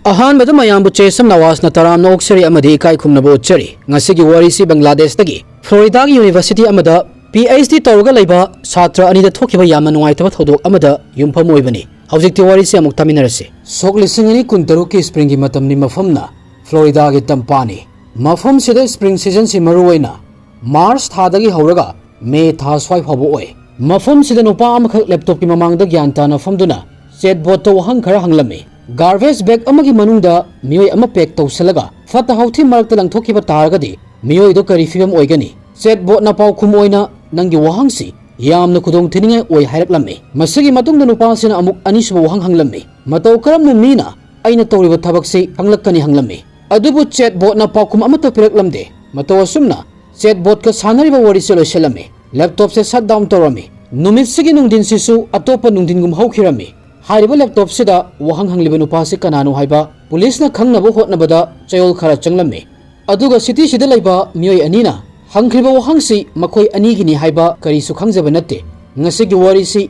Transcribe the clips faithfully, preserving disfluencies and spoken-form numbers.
ꯑꯍꯥꯟꯕꯗ ꯃꯌꯥꯝꯕꯨ ꯆꯦꯁꯝ ꯅꯋꯥꯖꯅ ꯇꯔꯥꯝꯅ ꯑꯣꯛꯆꯔꯤ ꯑꯃꯗꯤ ꯏꯀꯥꯏ ꯈꯨꯝꯅꯕ ꯎꯠꯆꯔꯤ꯫ ꯉꯁꯤꯒꯤ ꯋꯥꯔꯤꯁꯤ ꯕꯪꯒ꯭ꯂꯥꯗꯦꯁꯇꯒꯤ ꯐ꯭ꯂꯣꯔꯤꯗꯥꯒꯤ ꯌꯨꯅꯤꯚꯔꯁꯤꯇꯤ ꯑꯃꯗ ꯄꯤ ꯑꯩꯆ ꯗꯤ ꯇꯧꯔꯒ ꯂꯩꯕ ꯁꯥꯇ꯭ꯔ ꯑꯅꯤꯗ ꯊꯣꯛꯈꯤꯕ ꯌꯥꯝꯅ ꯅꯨꯡꯉꯥꯏꯇꯕ ꯊꯧꯗꯣꯛ ꯑꯃꯗ ꯌꯨꯝꯐꯝ ꯑꯣꯏꯕꯅꯤ꯫ ꯍꯧꯖꯤꯛꯇꯤ ꯋꯥꯔꯤꯁꯤ ꯑꯃꯨꯛ ꯇꯥꯃꯤꯟꯅꯔꯁꯤ꯫ ꯁꯣꯛ ꯂꯤꯁꯤꯡ ꯑꯅꯤ ꯀꯨꯟꯇꯔꯨꯛꯀꯤ ꯁ꯭ꯄ꯭ꯔꯤꯡꯒꯤ ꯃꯇꯝꯅꯤ꯫ ꯃꯐꯝꯅ ꯐ꯭ꯂꯣꯔꯤꯗꯥꯒꯤ ꯇꯝꯄꯥꯅꯤ꯫ ꯃꯐꯝꯁꯤꯗ ꯁ꯭ꯄ꯭ꯔꯤꯡ ꯁꯤꯖꯟꯁꯤ ꯃꯔꯨꯑꯣꯏꯅ ꯃꯥꯔꯆ ꯊꯥꯗꯒꯤ ꯍꯧꯔꯒ ꯃꯦ ꯊꯥ ꯁ꯭ꯋꯥꯏ ꯐꯥꯎꯕ ꯑꯣꯏ꯫ ꯃꯐꯝꯁꯤꯗ ꯅꯨꯄꯥ ꯑꯃꯈꯛ ꯂꯦꯞꯇꯣꯞꯀꯤ ꯃꯃꯥꯡꯗ ꯒ꯭ꯌꯥꯟ ꯇꯥꯅ ꯐꯝꯗꯨꯅ ꯆꯦꯠꯕꯣꯠꯇ ꯋꯥꯍꯪ ꯈꯔ ꯍꯪꯂꯝꯃꯤ꯫ ꯒꯥꯔꯕꯦꯖ ꯕꯦꯒ ꯑꯃꯒꯤ ꯃꯅꯨꯡꯗ ꯃꯤꯑꯣꯏ ꯑꯃ ꯄꯦꯛ ꯇꯧꯁꯤꯜꯂꯒ ꯐꯠꯇ ꯍꯥꯎꯊꯤ ꯃꯔꯛꯇ ꯂꯪꯊꯣꯛꯈꯤꯕ ꯇꯥꯔꯒꯗꯤ ꯃꯤꯑꯣꯏꯗꯣ ꯀꯔꯤ ꯐꯤꯕꯝ ꯑꯣꯏꯒꯅꯤ? ꯆꯦꯠꯕꯣꯠꯅ ꯄꯥꯎꯈꯨꯝ ꯑꯣꯏꯅ, "ꯅꯪꯒꯤ ꯋꯥꯍꯪꯁꯤ ꯌꯥꯝꯅ ꯈꯨꯗꯣꯡꯊꯤꯅꯤꯡꯉꯥꯏ ꯑꯣꯏ" ꯍꯥꯏꯔꯛꯂꯝꯃꯤ꯫ ꯃꯁꯤꯒꯤ ꯃꯇꯨꯡꯗ ꯅꯨꯄꯥꯁꯤꯅ ꯑꯃꯨꯛ ꯑꯅꯤꯁꯨꯕ ꯋꯥꯍꯪ ꯍꯪꯂꯝꯃꯤ꯫ "ꯃꯇꯧ ꯀꯔꯝꯅ ꯃꯤꯅ ꯑꯩꯅ ꯇꯧꯔꯤꯕ ꯊꯕꯛꯁꯤ ꯈꯪꯂꯛꯀꯅꯤ?" ꯍꯪꯂꯝꯃꯤ꯫ ꯑꯗꯨꯕꯨ ꯆꯦꯠꯕꯣꯠꯅ ꯄꯥꯎꯈꯨꯝ ꯑꯃꯠꯇ ꯄꯤꯔꯛꯂꯝꯗꯦ꯫ ꯃꯇꯧ ꯑꯁꯨꯝꯅ ꯆꯦꯠꯕꯣꯠꯀ ꯁꯥꯟꯅꯔꯤꯕ ꯋꯥꯔꯤꯁꯦ ꯂꯣꯏꯁꯤꯜꯂꯝꯃꯤ꯫ ꯂꯦꯞꯇꯣꯞꯁꯦ ꯁꯠ ꯗꯥꯎꯟ ꯇꯧꯔꯝꯃꯤ꯫ ꯅꯨꯃꯤꯠꯁꯤꯒꯤ ꯅꯨꯡꯊꯤꯟꯁꯤꯁꯨ ꯑꯇꯣꯞꯄ ꯅꯨꯡꯊꯤꯟꯒꯨꯝ ꯍꯧꯈꯤꯔꯝꯃꯤ꯫ ꯍꯥꯏꯔꯤꯕ ꯂꯦꯞꯇꯣꯞꯁꯤꯗ ꯋꯥꯍꯪ ꯍꯪꯂꯤꯕ ꯅꯨꯄꯥꯁꯤ ꯀꯅꯥꯅꯣ ꯍꯥꯏꯕ ꯄꯨꯂꯤꯁꯅ ꯈꯪꯅꯕ ꯍꯣꯠꯅꯕꯗ ꯆꯌꯣꯜ ꯈꯔ ꯆꯪꯂꯝꯃꯤ꯫ ꯑꯗꯨꯒ ꯁꯤꯇꯤꯁꯤꯗ ꯂꯩꯕ ꯃꯤꯑꯣꯏ ꯑꯅꯤꯅ ꯍꯪꯈ꯭ꯔꯤꯕ ꯋꯥꯍꯪꯁꯤ ꯃꯈꯣꯏ ꯑꯅꯤꯒꯤꯅꯤ ꯍꯥꯏꯕ ꯀꯔꯤꯁꯨ ꯈꯪꯖꯕ ꯅꯠꯇꯦ꯫ ꯉꯁꯤꯒꯤ ꯋꯥꯔꯤꯁꯤ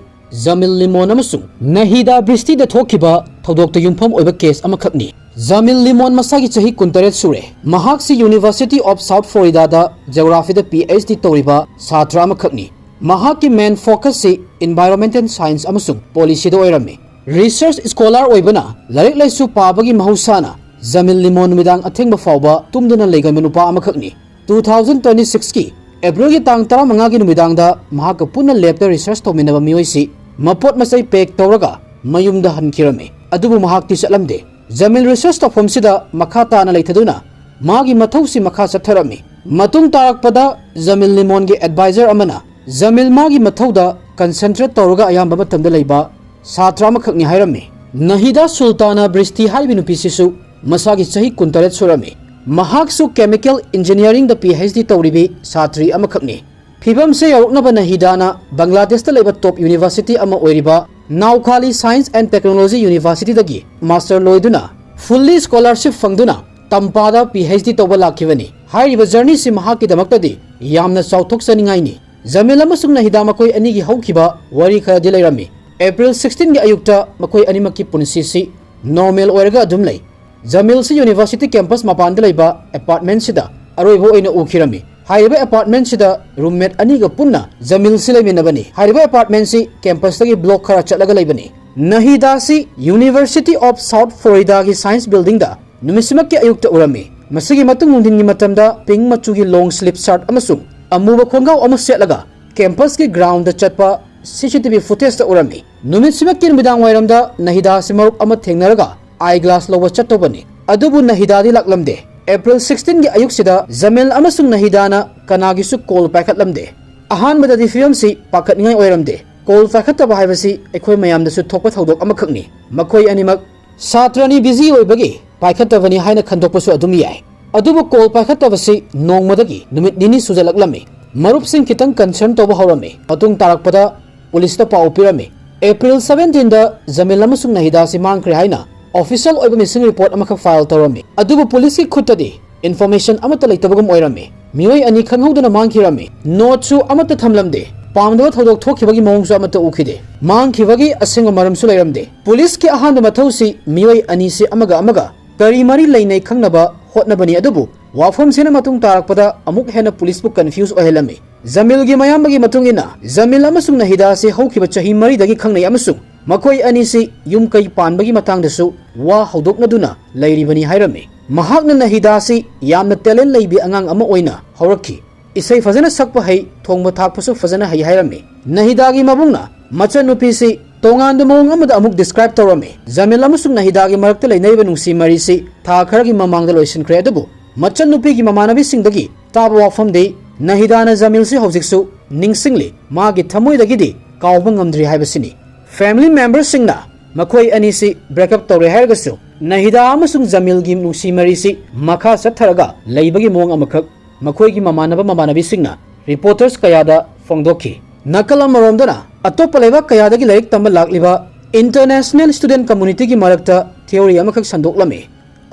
ꯖꯃꯤꯜ ꯂꯤꯃꯣꯟ ꯑꯃꯁꯨꯡ ꯅꯍꯤꯗꯥ ꯕ꯭ꯔꯤꯁꯇꯤꯗ ꯊꯣꯛꯈꯤꯕ ꯊꯧꯗꯣꯛꯇ ꯌꯨꯝꯐꯝ ꯑꯣꯏꯕ ꯀꯦꯁ ꯑꯃꯈꯛꯅꯤ꯫ ꯖꯃꯤꯜ ꯂꯤꯃꯣꯟ ꯃꯁꯥꯒꯤ ꯆꯍꯤ ꯀꯨꯟꯇꯔꯦꯠ ꯁꯨꯔꯦ꯫ ꯃꯍꯥꯛꯁꯤ University of South Floridaꯗ ꯖꯤꯑꯣꯒ꯭ꯔꯥꯐꯤꯗ ꯄꯤ ꯑꯩꯆ ꯗꯤ ꯇꯧꯔꯤꯕ ꯁꯥꯇ꯭ꯔ ꯑꯃꯈꯛꯅꯤ꯫ ꯃꯍꯥꯛꯀꯤ ꯃꯦꯟ ꯐꯣꯀꯁꯁꯤ ꯏꯟꯚꯥꯏꯔꯣꯟꯃꯦꯟꯇꯦꯜ ꯁꯥꯏꯟꯁ ꯑꯃꯁꯨꯡ ꯄꯣꯂꯤꯁꯤꯗ ꯑꯣꯏꯔꯝꯃꯤ꯫ ꯔꯤꯁꯔꯆ ꯁ꯭ꯀꯣꯂꯥꯔ ꯑꯣꯏꯕꯅ ꯂꯥꯏꯔꯤꯛ ꯂꯥꯏꯁꯨ ꯄꯥꯕꯒꯤ ꯃꯍꯧꯁꯥꯅ ꯖꯃꯤꯜ ꯂꯤꯃꯣꯟ ꯅꯨꯃꯤꯗꯥꯡ ꯑꯊꯦꯡꯕ ꯐꯥꯎꯕ ꯇꯨꯝꯗꯨꯅ ꯂꯩꯒꯟꯕ ꯅꯨꯄꯥ ꯑꯃꯈꯛꯅꯤ꯫ Two thousand twenty sixꯀꯤ ꯑꯦꯄ꯭ꯔꯤꯜꯒꯤ ꯇꯥꯡ ꯇꯔꯥꯃꯉꯥꯒꯤ ꯅꯨꯃꯤꯗꯥꯡꯗ ꯃꯍꯥꯛꯀ ꯄꯨꯟꯅ ꯂꯦꯞꯇ ꯔꯤꯁꯔꯆ ꯇꯧꯃꯤꯟꯅꯕ ꯃꯤꯑꯣꯏꯁꯤ ꯃꯄꯣꯠ ꯃꯆꯩ ꯄꯦꯛ ꯇꯧꯔꯒ ꯃꯌꯨꯝꯗ ꯍꯟꯈꯤꯔꯝꯃꯤ꯫ ꯑꯗꯨꯕꯨ ꯃꯍꯥꯛꯇꯤ ꯆꯠꯂꯝꯗꯦ꯫ ꯖꯃꯤꯜ ꯔꯤꯁꯔꯆ ꯇꯧꯐꯝꯁꯤꯗ ꯃꯈꯥ ꯇꯥꯅ ꯂꯩꯊꯗꯨꯅ ꯃꯥꯒꯤ ꯃꯊꯧꯁꯤ ꯃꯈꯥ ꯆꯠꯊꯔꯝꯃꯤ꯫ ꯃꯇꯨꯡ ꯇꯥꯔꯛꯄꯗ ꯖꯃꯤꯜ ꯂꯤꯃꯣꯟꯒꯤ ꯑꯦꯗꯚꯥꯏꯖꯔ ꯑꯃꯅ ꯖꯃꯤꯜ ꯃꯥꯒꯤ ꯃꯊꯧꯗ ꯀꯟꯁꯦꯟꯇ꯭ꯔꯦꯠ ꯇꯧꯔꯒ ꯑꯌꯥꯝꯕ ꯃꯇꯝꯗ ꯂꯩꯕ ꯁꯥꯇ꯭ꯔ ꯑꯃꯈꯛꯅꯤ ꯍꯥꯏꯔꯝꯃꯤ꯫ ꯅꯍꯤꯗꯥ ꯁꯨꯜꯇꯥꯅꯥ ꯕ꯭ꯔꯤꯁꯇꯤ ꯍꯥꯏꯔꯤꯕ ꯅꯨꯄꯤꯁꯤꯁꯨ ꯃꯁꯥꯒꯤ ꯆꯍꯤ ꯀꯨꯟꯇꯔꯦꯠ ꯁꯨꯔꯝꯃꯤ꯫ ꯃꯍꯥꯛꯁꯨ ꯀꯦꯃꯤꯀꯦꯜ ꯏꯟꯖꯤꯅꯤꯌꯥꯔꯤꯡꯗ ꯄꯤ ꯑꯩꯆ ꯗꯤ ꯇꯧꯔꯤꯕꯤ ꯁꯥꯇ꯭ꯔꯤ ꯑꯃꯈꯛꯅꯤ꯫ ꯐꯤꯕꯝꯁꯦ ꯌꯧꯔꯛꯅꯕ ꯅꯍꯤꯗꯥꯅ ꯕꯪꯒ꯭ꯂꯥꯗꯦꯁꯇ ꯂꯩꯕ ꯇꯣꯞ ꯌꯨꯅꯤꯚꯔꯁꯤꯇꯤ ꯑꯃ ꯑꯣꯏꯔꯤꯕ ꯅꯥꯎꯈꯥꯂꯤ ꯁꯥꯏꯟꯁ ꯑꯦꯟ ꯇꯦꯛꯅꯣꯂꯣꯖꯤ ꯌꯨꯅꯤꯚꯔꯁꯤꯇꯤꯗꯒꯤ ꯃꯥꯁꯇꯔ ꯂꯣꯏꯗꯨꯅ ꯐꯨꯜꯂꯤ ꯁ꯭ꯀꯣꯂꯥꯔꯁꯤꯞ ꯐꯪꯗꯨꯅ ꯇꯝꯄꯥꯗ ꯄꯤ ꯑꯩꯆ ꯗꯤ ꯇꯧꯕ ꯂꯥꯛꯈꯤꯕꯅꯤ꯫ ꯍꯥꯏꯔꯤꯕ ꯖꯔꯅꯤꯁꯤ ꯃꯍꯥꯛꯀꯤꯗꯃꯛꯇꯗꯤ ꯌꯥꯝꯅ ꯆꯥꯎꯊꯣꯛꯆꯅꯤꯡꯉꯥꯏꯅꯤ꯫ ꯖꯃꯤꯜ ꯑꯃꯁꯨꯡ ꯅꯍꯤꯗꯥ ꯃꯈꯣꯏ ꯑꯅꯤꯒꯤ ꯍꯧꯈꯤꯕ ꯋꯥꯔꯤ ꯈꯔꯗꯤ ꯂꯩꯔꯝꯃꯤ꯫ ꯑꯦꯄ꯭ꯔꯤꯜ sixteenꯒꯤ ꯑꯌꯨꯛꯇ ꯃꯈꯣꯏ ꯑꯅꯤꯃꯛꯀꯤ ꯄꯨꯟꯁꯤꯁꯤ ꯅꯣꯔꯃꯦꯜ ꯑꯣꯏꯔꯒ ꯑꯗꯨꯝ ꯂꯩ꯫ ꯖꯃꯤꯜꯁꯤ university campus ꯃꯄꯥꯟꯗ ꯂꯩꯕ apartmentꯁꯤꯗ ꯑꯔꯣꯏꯕ ꯑꯣꯏꯅ ꯎꯈꯤꯔꯝꯃꯤ꯫ ꯍꯥꯏꯔꯤꯕ apartmentꯁꯤꯗ roommate ꯑꯅꯤꯒ ꯄꯨꯟꯅ ꯖꯃꯤꯜꯁꯤ ꯂꯩꯃꯤꯟꯅꯕꯅꯤ꯫ ꯍꯥꯏꯔꯤꯕ apartmentꯁꯤ campusꯇꯒꯤ block ꯈꯔ ꯆꯠꯂꯒ ꯂꯩꯕꯅꯤ꯫ ꯅꯍꯤꯗꯥꯁꯤ University of South Floridaꯒꯤ science buildingꯗ ꯅꯨꯃꯤꯠꯁꯤꯃꯛꯀꯤ ꯑꯌꯨꯛꯇ ꯎꯔꯝꯃꯤ꯫ ꯃꯁꯤꯒꯤ ꯃꯇꯨꯡ ꯅꯨꯡꯊꯤꯟꯒꯤ ꯃꯇꯝꯗ pink ꯃꯆꯨꯒꯤ long sleeve shirt ꯑꯃꯁꯨꯡ ꯑꯃꯨꯕ ꯈꯣꯡꯒ꯭ꯔꯥꯎ ꯑꯃ ꯁꯦꯠꯂꯒ campusꯀꯤ groundꯗ ꯆꯠꯄ CCTV footageꯇ ꯎꯔꯝꯃꯤ꯫ ꯅꯨꯃꯤꯠꯁꯤꯃꯛꯀꯤ ꯅꯨꯃꯤꯗꯥꯡ ꯋꯥꯏꯔꯝꯗ ꯅꯍꯤꯗꯥꯁꯤ ꯃꯔꯨꯞ ꯑꯃ ꯊꯦꯡꯅꯔꯒ eye glass ꯂꯧꯕ ꯆꯠꯇꯧꯕꯅꯤ꯫ ꯑꯗꯨꯕꯨ ꯅꯍꯤꯗꯥꯗꯤ ꯂꯥꯛꯂꯝꯗꯦ꯫ April sixteenꯒꯤ ꯑꯌꯨꯛꯁꯤꯗ ꯖꯃꯤꯜ ꯑꯃꯁꯨꯡ ꯅꯍꯤꯗꯥꯅ ꯀꯅꯥꯒꯤꯁꯨ call ꯄꯥꯏꯈꯠꯂꯝꯗꯦ꯫ ꯑꯍꯥꯟꯕꯗꯗꯤ ꯐꯤꯕꯝꯁꯤ ꯄꯥꯈꯠꯅꯤꯡꯉꯥꯏ ꯑꯣꯏꯔꯝꯗꯦ꯫ Call ꯄꯥꯏꯈꯠꯇꯕ ꯍꯥꯏꯕꯁꯤ ꯑꯩꯈꯣꯏ ꯃꯌꯥꯝꯗꯁꯨ ꯊꯣꯛꯄ ꯊꯧꯗꯣꯛ ꯑꯃꯈꯛꯅꯤ꯫ ꯃꯈꯣꯏ ꯑꯅꯤꯃꯛ ꯁꯥꯇ꯭ꯔꯅꯤ, busy ꯑꯣꯏꯕꯒꯤ ꯄꯥꯏꯈꯠꯇꯕꯅꯤ ꯍꯥꯏꯅ ꯈꯟꯗꯣꯛꯄꯁꯨ ꯑꯗꯨꯝ ꯌꯥꯏ꯫ ꯑꯗꯨꯕꯨ call ꯄꯥꯏꯈꯠꯇꯕꯁꯤ ꯅꯣꯡꯃꯗꯒꯤ ꯅꯨꯃꯤꯠ ꯅꯤꯅꯤ ꯁꯨꯖꯜꯂꯛꯂꯝꯃꯤ꯫ ꯃꯔꯨꯞꯁꯤꯡ ꯈꯤꯇꯪ concern ꯇꯧꯕ ꯍꯧꯔꯝꯃꯤ꯫ ꯃꯇꯨꯡ ꯇꯥꯔꯛꯄꯗ ꯄꯨꯂꯤꯁꯇ ꯄꯥꯎ ꯄꯤꯔꯝꯃꯤ꯫ April seventeenꯗ ꯖꯃꯤꯜ ꯑꯃꯁꯨꯡ ꯅꯍꯤꯗꯥꯁꯤ ꯃꯥꯡꯈ꯭ꯔꯦ ꯍꯥꯏꯅ official ꯑꯣꯏꯕ missing report ꯑꯃꯈꯛ file ꯇꯧꯔꯝꯃꯤ꯫ ꯑꯗꯨꯕꯨ ꯄꯨꯂꯤꯁꯀꯤ ꯈꯨꯠꯇꯗꯤ information ꯑꯃꯠꯇ ꯂꯩꯇꯕꯒꯨꯝ ꯑꯣꯏꯔꯝꯃꯤ꯫ ꯃꯤꯑꯣꯏ ꯑꯅꯤ ꯈꯪꯍꯧꯗꯅ ꯃꯥꯡꯈꯤꯔꯝꯃꯤ꯫ Noteꯁꯨ ꯑꯃꯠꯇ ꯊꯝꯂꯝꯗꯦ꯫ ꯄꯥꯝꯗꯕ ꯊꯧꯗꯣꯛ ꯊꯣꯛꯈꯤꯕꯒꯤ ꯃꯑꯣꯡꯁꯨ ꯑꯃꯠꯇ ꯎꯈꯤꯗꯦ꯫ ꯃꯥꯡꯈꯤꯕꯒꯤ ꯑꯁꯦꯡꯕ ꯃꯔꯝꯁꯨ ꯂꯩꯔꯝꯗꯦ꯫ ꯄꯨꯂꯤꯁꯀꯤ ꯑꯍꯥꯟꯕ ꯃꯊꯧꯁꯤ ꯃꯤꯑꯣꯏ ꯑꯅꯤꯁꯤ ꯑꯃꯒ ꯑꯃꯒ ꯀꯔꯤ ꯃꯔꯤ ꯂꯩꯅꯩ ꯈꯪꯅꯕ ꯍꯣꯠꯅꯕꯅꯤ, ꯑꯗꯨꯕꯨ ꯋꯥꯐꯝꯁꯤꯅ ꯃꯇꯨꯡ ꯇꯥꯔꯛꯄꯗ ꯑꯃꯨꯛ ꯍꯦꯟꯅ ꯄꯨꯂꯤꯁꯄꯨ confuse ꯑꯣꯏꯍꯜꯂꯝꯃꯤ꯫ ꯖꯃꯤꯜꯒꯤ ꯃꯌꯥꯝꯕꯒꯤ ꯃꯇꯨꯡ ꯏꯟꯅ, ꯖꯃꯤꯜ ꯑꯃꯁꯨꯡ ꯅꯍꯤꯗꯥ ꯑꯁꯤ ꯍꯧꯈꯤꯕ ꯆꯍꯤ ꯃꯔꯤꯗꯒꯤ ꯈꯪꯅꯩ ꯑꯃꯁꯨꯡ ꯃꯈꯣꯏ ꯑꯅꯤꯁꯤ ꯌꯨꯝ ꯀꯩ ꯄꯥꯟꯕꯒꯤ ꯃꯇꯥꯡꯗꯁꯨ ꯋꯥ ꯍꯧꯗꯣꯛꯅꯗꯨꯅ ꯂꯩꯔꯤꯕꯅꯤ ꯍꯥꯏꯔꯝꯃꯤ꯫ ꯃꯍꯥꯛꯅ ꯅꯍꯤꯗꯥ ꯑꯁꯤ ꯌꯥꯝꯅ talent ꯂꯩꯕꯤ ꯑꯉꯥꯡ ꯑꯃ ꯑꯣꯏꯅ ꯍꯧꯔꯛꯈꯤ꯫ ꯏꯁꯩ ꯐꯖꯅ ꯁꯛꯄ ꯍꯩ, ꯊꯣꯡꯕ ꯊꯥꯛꯄꯁꯨ ꯐꯖꯅ ꯍꯩ ꯍꯥꯏꯔꯝꯃꯤ꯫ ꯅꯍꯤꯗꯥꯒꯤ ꯃꯕꯨꯡꯅ ꯃꯆꯟꯅꯨꯄꯤꯁꯤ ꯇꯣꯉꯥꯟꯕ ꯃꯑꯣꯡ ꯑꯃꯗ ꯑꯃꯨꯛ describe ꯇꯧꯔꯝꯃꯤ꯫ ꯖꯃꯤꯜ ꯑꯃꯁꯨꯡ ꯅꯍꯤꯗꯥꯒꯤ ꯃꯔꯛꯇ ꯂꯩꯅꯔꯤꯕ ꯅꯨꯡꯁꯤ ꯃꯔꯤꯁꯤ ꯊꯥ ꯈꯔꯒꯤ ꯃꯃꯥꯡꯗ ꯂꯣꯏꯁꯤꯟꯈ꯭ꯔꯦ, ꯑꯗꯨꯕꯨ ꯃꯆꯟꯅꯨꯄꯤꯒꯤ ꯃꯃꯥꯟꯅꯕꯤꯁꯤꯡꯗꯒꯤ ꯇꯥꯕ ꯋꯥꯐꯝꯗꯤ ꯅꯍꯤꯗꯥꯅ ꯖꯃꯤꯜꯁꯤ ꯍꯧꯖꯤꯛꯁꯨ ꯅꯤꯡꯁꯤꯡꯂꯤ, ꯃꯥꯒꯤ ꯊꯃꯣꯏꯗꯒꯤꯗꯤ ꯀꯥꯎꯕ ꯉꯝꯗ꯭ꯔꯤ ꯍꯥꯏꯕꯁꯤꯅꯤ꯫ Family memberꯁꯤꯡꯅ ꯃꯈꯣꯏ ꯑꯅꯤꯁꯤ break up ꯇꯧꯔꯦ ꯍꯥꯏꯔꯒꯁꯨ, ꯅꯍꯤꯗꯥ ꯑꯃꯁꯨꯡ ꯖꯃꯤꯜꯒꯤ ꯅꯨꯡꯁꯤ ꯃꯔꯤꯁꯤ ꯃꯈꯥ ꯆꯠꯊꯔꯒ ꯂꯩꯕꯒꯤ ꯃꯑꯣꯡ ꯑꯃꯈꯛ ꯃꯈꯣꯏꯒꯤ ꯃꯃꯥꯟꯅꯕ ꯃꯃꯥꯟꯅꯕꯤꯁꯤꯡꯅ reporters ꯀꯌꯥꯗ ꯐꯣꯡꯗꯣꯛꯈꯤ꯫ ꯅꯥꯀꯜ ꯑꯃꯔꯣꯝꯗꯅ, ꯑꯇꯣꯞꯄ ꯂꯩꯕꯥꯛ ꯀꯌꯥꯗꯒꯤ ꯂꯥꯏꯔꯤꯛ ꯇꯝꯕ ꯂꯥꯛꯂꯤꯕ international student communityꯒꯤ ꯃꯔꯛꯇ theory ꯑꯃꯈꯛ ꯁꯟꯗꯣꯛꯂꯝꯃꯤ꯫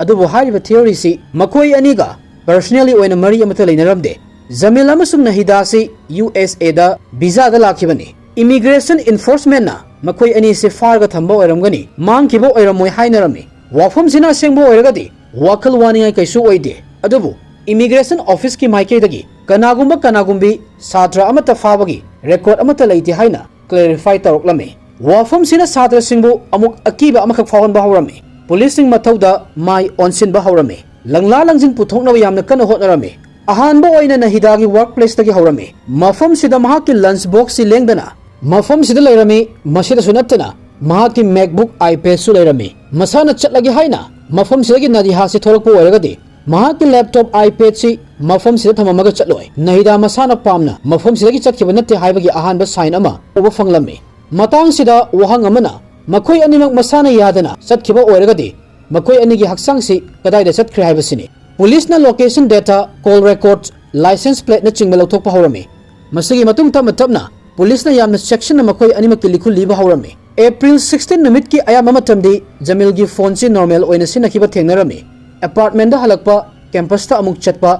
ꯑꯗꯨꯕꯨ ꯍꯥꯏꯔꯤꯕ theoryꯁꯤ ꯃꯈꯣꯏ ꯑꯅꯤꯒ personally ꯑꯣꯏꯅ ꯃꯔꯤ ꯑꯃꯠꯇ ꯂꯩꯅꯔꯝꯗꯦ꯫ ꯖꯃꯤꯜ ꯑꯃꯁꯨꯡ ꯅꯍꯤꯗꯥꯁꯤ USAꯗ visaꯗ ꯂꯥꯛꯈꯤꯕꯅꯤ꯫ Immigration enforcementꯅ ꯃꯈꯣꯏ ꯑꯅꯤꯁꯤ ꯐꯥꯔꯒ ꯊꯝꯕ ꯑꯣꯏꯔꯝꯒꯅꯤ, ꯃꯥꯡꯈꯤꯕ ꯑꯣꯏꯔꯝꯃꯣꯏ ꯍꯥꯏꯅꯔꯝꯃꯤ꯫ ꯋꯥꯐꯝꯁꯤꯅ ꯑꯁꯦꯡꯕ ꯑꯣꯏꯔꯒꯗꯤ ꯋꯥꯈꯜ ꯋꯥꯅꯤꯡꯉꯥꯏ ꯀꯩꯁꯨ ꯑꯣꯏꯗꯦ, ꯑꯗꯨꯕꯨ ꯏꯃꯤꯒ꯭ꯔꯦꯁꯟ ꯑꯣꯐꯤꯁꯀꯤ ꯃꯥꯏꯀꯩꯗꯒꯤ ꯀꯅꯥꯒꯨꯝꯕ ꯀꯅꯥꯒꯨꯝꯕꯤ ꯁꯥꯇ꯭ꯔ ꯑꯃꯠꯇ ꯐꯥꯕꯒꯤ ꯔꯦꯀꯣꯔꯗ ꯑꯃꯠꯇ ꯂꯩꯇꯦ ꯍꯥꯏꯅ ꯀ꯭ꯂꯦꯔꯤꯐꯥꯏ ꯇꯧꯔꯛꯂꯝꯃꯤ꯫ ꯋꯥꯐꯝꯁꯤꯅ ꯁꯥꯇ꯭ꯔꯁꯤꯡꯕꯨ ꯑꯃꯨꯛ ꯑꯀꯤꯕ ꯑꯃꯈꯛ ꯐꯥꯎꯍꯟꯕ ꯍꯧꯔꯝꯃꯤ꯫ ꯄꯨꯂꯤꯁꯁꯤꯡ ꯃꯊꯧꯗ ꯃꯥꯏ ꯑꯣꯟꯁꯤꯟꯕ ꯍꯧꯔꯝꯃꯤ꯫ ꯂꯪꯂꯥ ꯂꯪꯖꯤꯟ ꯄꯨꯊꯣꯛꯅꯕ ꯌꯥꯝꯅ ꯀꯟꯅ ꯍꯣꯠꯅꯔꯝꯃꯤ꯫ ꯑꯍꯥꯟꯕ ꯑꯣꯏꯅ ꯅꯍꯤꯗꯥꯒꯤ ꯋꯥꯔꯛ ꯄ꯭ꯂꯦꯁꯇꯒꯤ ꯍꯧꯔꯝꯃꯤ꯫ ꯃꯐꯝꯁꯤꯗ ꯃꯍꯥꯛꯀꯤ ꯂꯟꯆ ꯕꯣꯛꯁꯁꯤ ꯂꯦꯡꯗꯅ ꯃꯐꯝꯁꯤꯗ ꯂꯩꯔꯝꯃꯤ꯫ ꯃꯁꯤꯗꯁꯨ ꯅꯠꯇꯅ ꯃꯍꯥꯛꯀꯤ MacBook, iPadꯁꯨ ꯂꯩꯔꯝꯃꯤ꯫ ꯃꯁꯥꯅ ꯆꯠꯂꯒꯦ ꯍꯥꯏꯅ ꯃꯐꯝꯁꯤꯗꯒꯤ ꯅꯗꯤꯍꯥꯁꯤ ꯊꯣꯛꯂꯛꯄ ꯑꯣꯏꯔꯒꯗꯤ ꯃꯍꯥꯛꯀꯤ ꯂꯦꯞꯇꯣꯞ, iPadꯁꯤ ꯃꯐꯝꯁꯤꯗ ꯊꯝꯃꯝꯃꯒ ꯆꯠꯂꯣꯏ꯫ ꯅꯍꯤꯗꯥ ꯃꯁꯥꯅ ꯄꯥꯝꯅ ꯃꯐꯝꯁꯤꯗꯒꯤ ꯆꯠꯈꯤꯕ ꯅꯠꯇꯦ ꯍꯥꯏꯕꯒꯤ ꯑꯍꯥꯟꯕ ꯁꯥꯏꯟ ꯑꯃ ꯎꯕ ꯐꯪꯂꯝꯃꯤ꯫ ꯃꯇꯥꯡꯁꯤꯗ ꯋꯥꯍꯪ ꯑꯃꯅ, ꯃꯈꯣꯏ ꯑꯅꯤꯃꯛ ꯃꯁꯥꯅ ꯌꯥꯗꯅ ꯆꯠꯈꯤꯕ ꯑꯣꯏꯔꯒꯗꯤ ꯃꯈꯣꯏ ꯑꯅꯤꯒꯤ ꯍꯛꯆꯥꯡꯁꯤ ꯀꯗꯥꯏꯗ ꯆꯠꯈ꯭ꯔꯦ ꯍꯥꯏꯕꯁꯤꯅꯤ꯫ ꯄꯨꯂꯤꯁꯅ location data, call record, license ꯄ꯭ꯂꯦꯠꯅꯆꯤꯡꯕ ꯂꯧꯊꯣꯛꯄ ꯍꯧꯔꯝꯃꯤ꯫ ꯃꯁꯤꯒꯤ ꯃꯇꯨꯡ ꯇꯞꯅ ꯇꯞꯅ ꯄꯨꯂꯤꯁꯅ ꯌꯥꯝꯅ ꯆꯦꯛꯁꯤꯟꯅ ꯃꯈꯣꯏ ꯑꯅꯤꯃꯛꯀꯤ ꯂꯤꯈꯨꯜ ꯂꯤꯕ ꯍꯧꯔꯝꯃꯤ꯫ ꯑꯦꯄ꯭ꯔꯤꯜ sixteen ꯅꯨꯃꯤꯠꯀꯤ ꯑꯌꯥꯝꯕ ꯃꯇꯝꯗꯤ ꯖꯃꯤꯜꯒꯤ ꯐꯣꯟꯁꯤ ꯅꯣꯔꯃꯦꯜ ꯑꯣꯏꯅ ꯁꯤꯖꯤꯟꯅꯈꯤꯕ ꯊꯦꯡꯅꯔꯝꯃꯤ꯫ ꯑꯦꯄꯥꯔꯠꯃꯦꯟꯗ ꯍꯜꯂꯛꯄ, ꯀꯦꯝꯄꯁꯇ ꯑꯃꯨꯛ ꯆꯠꯄ,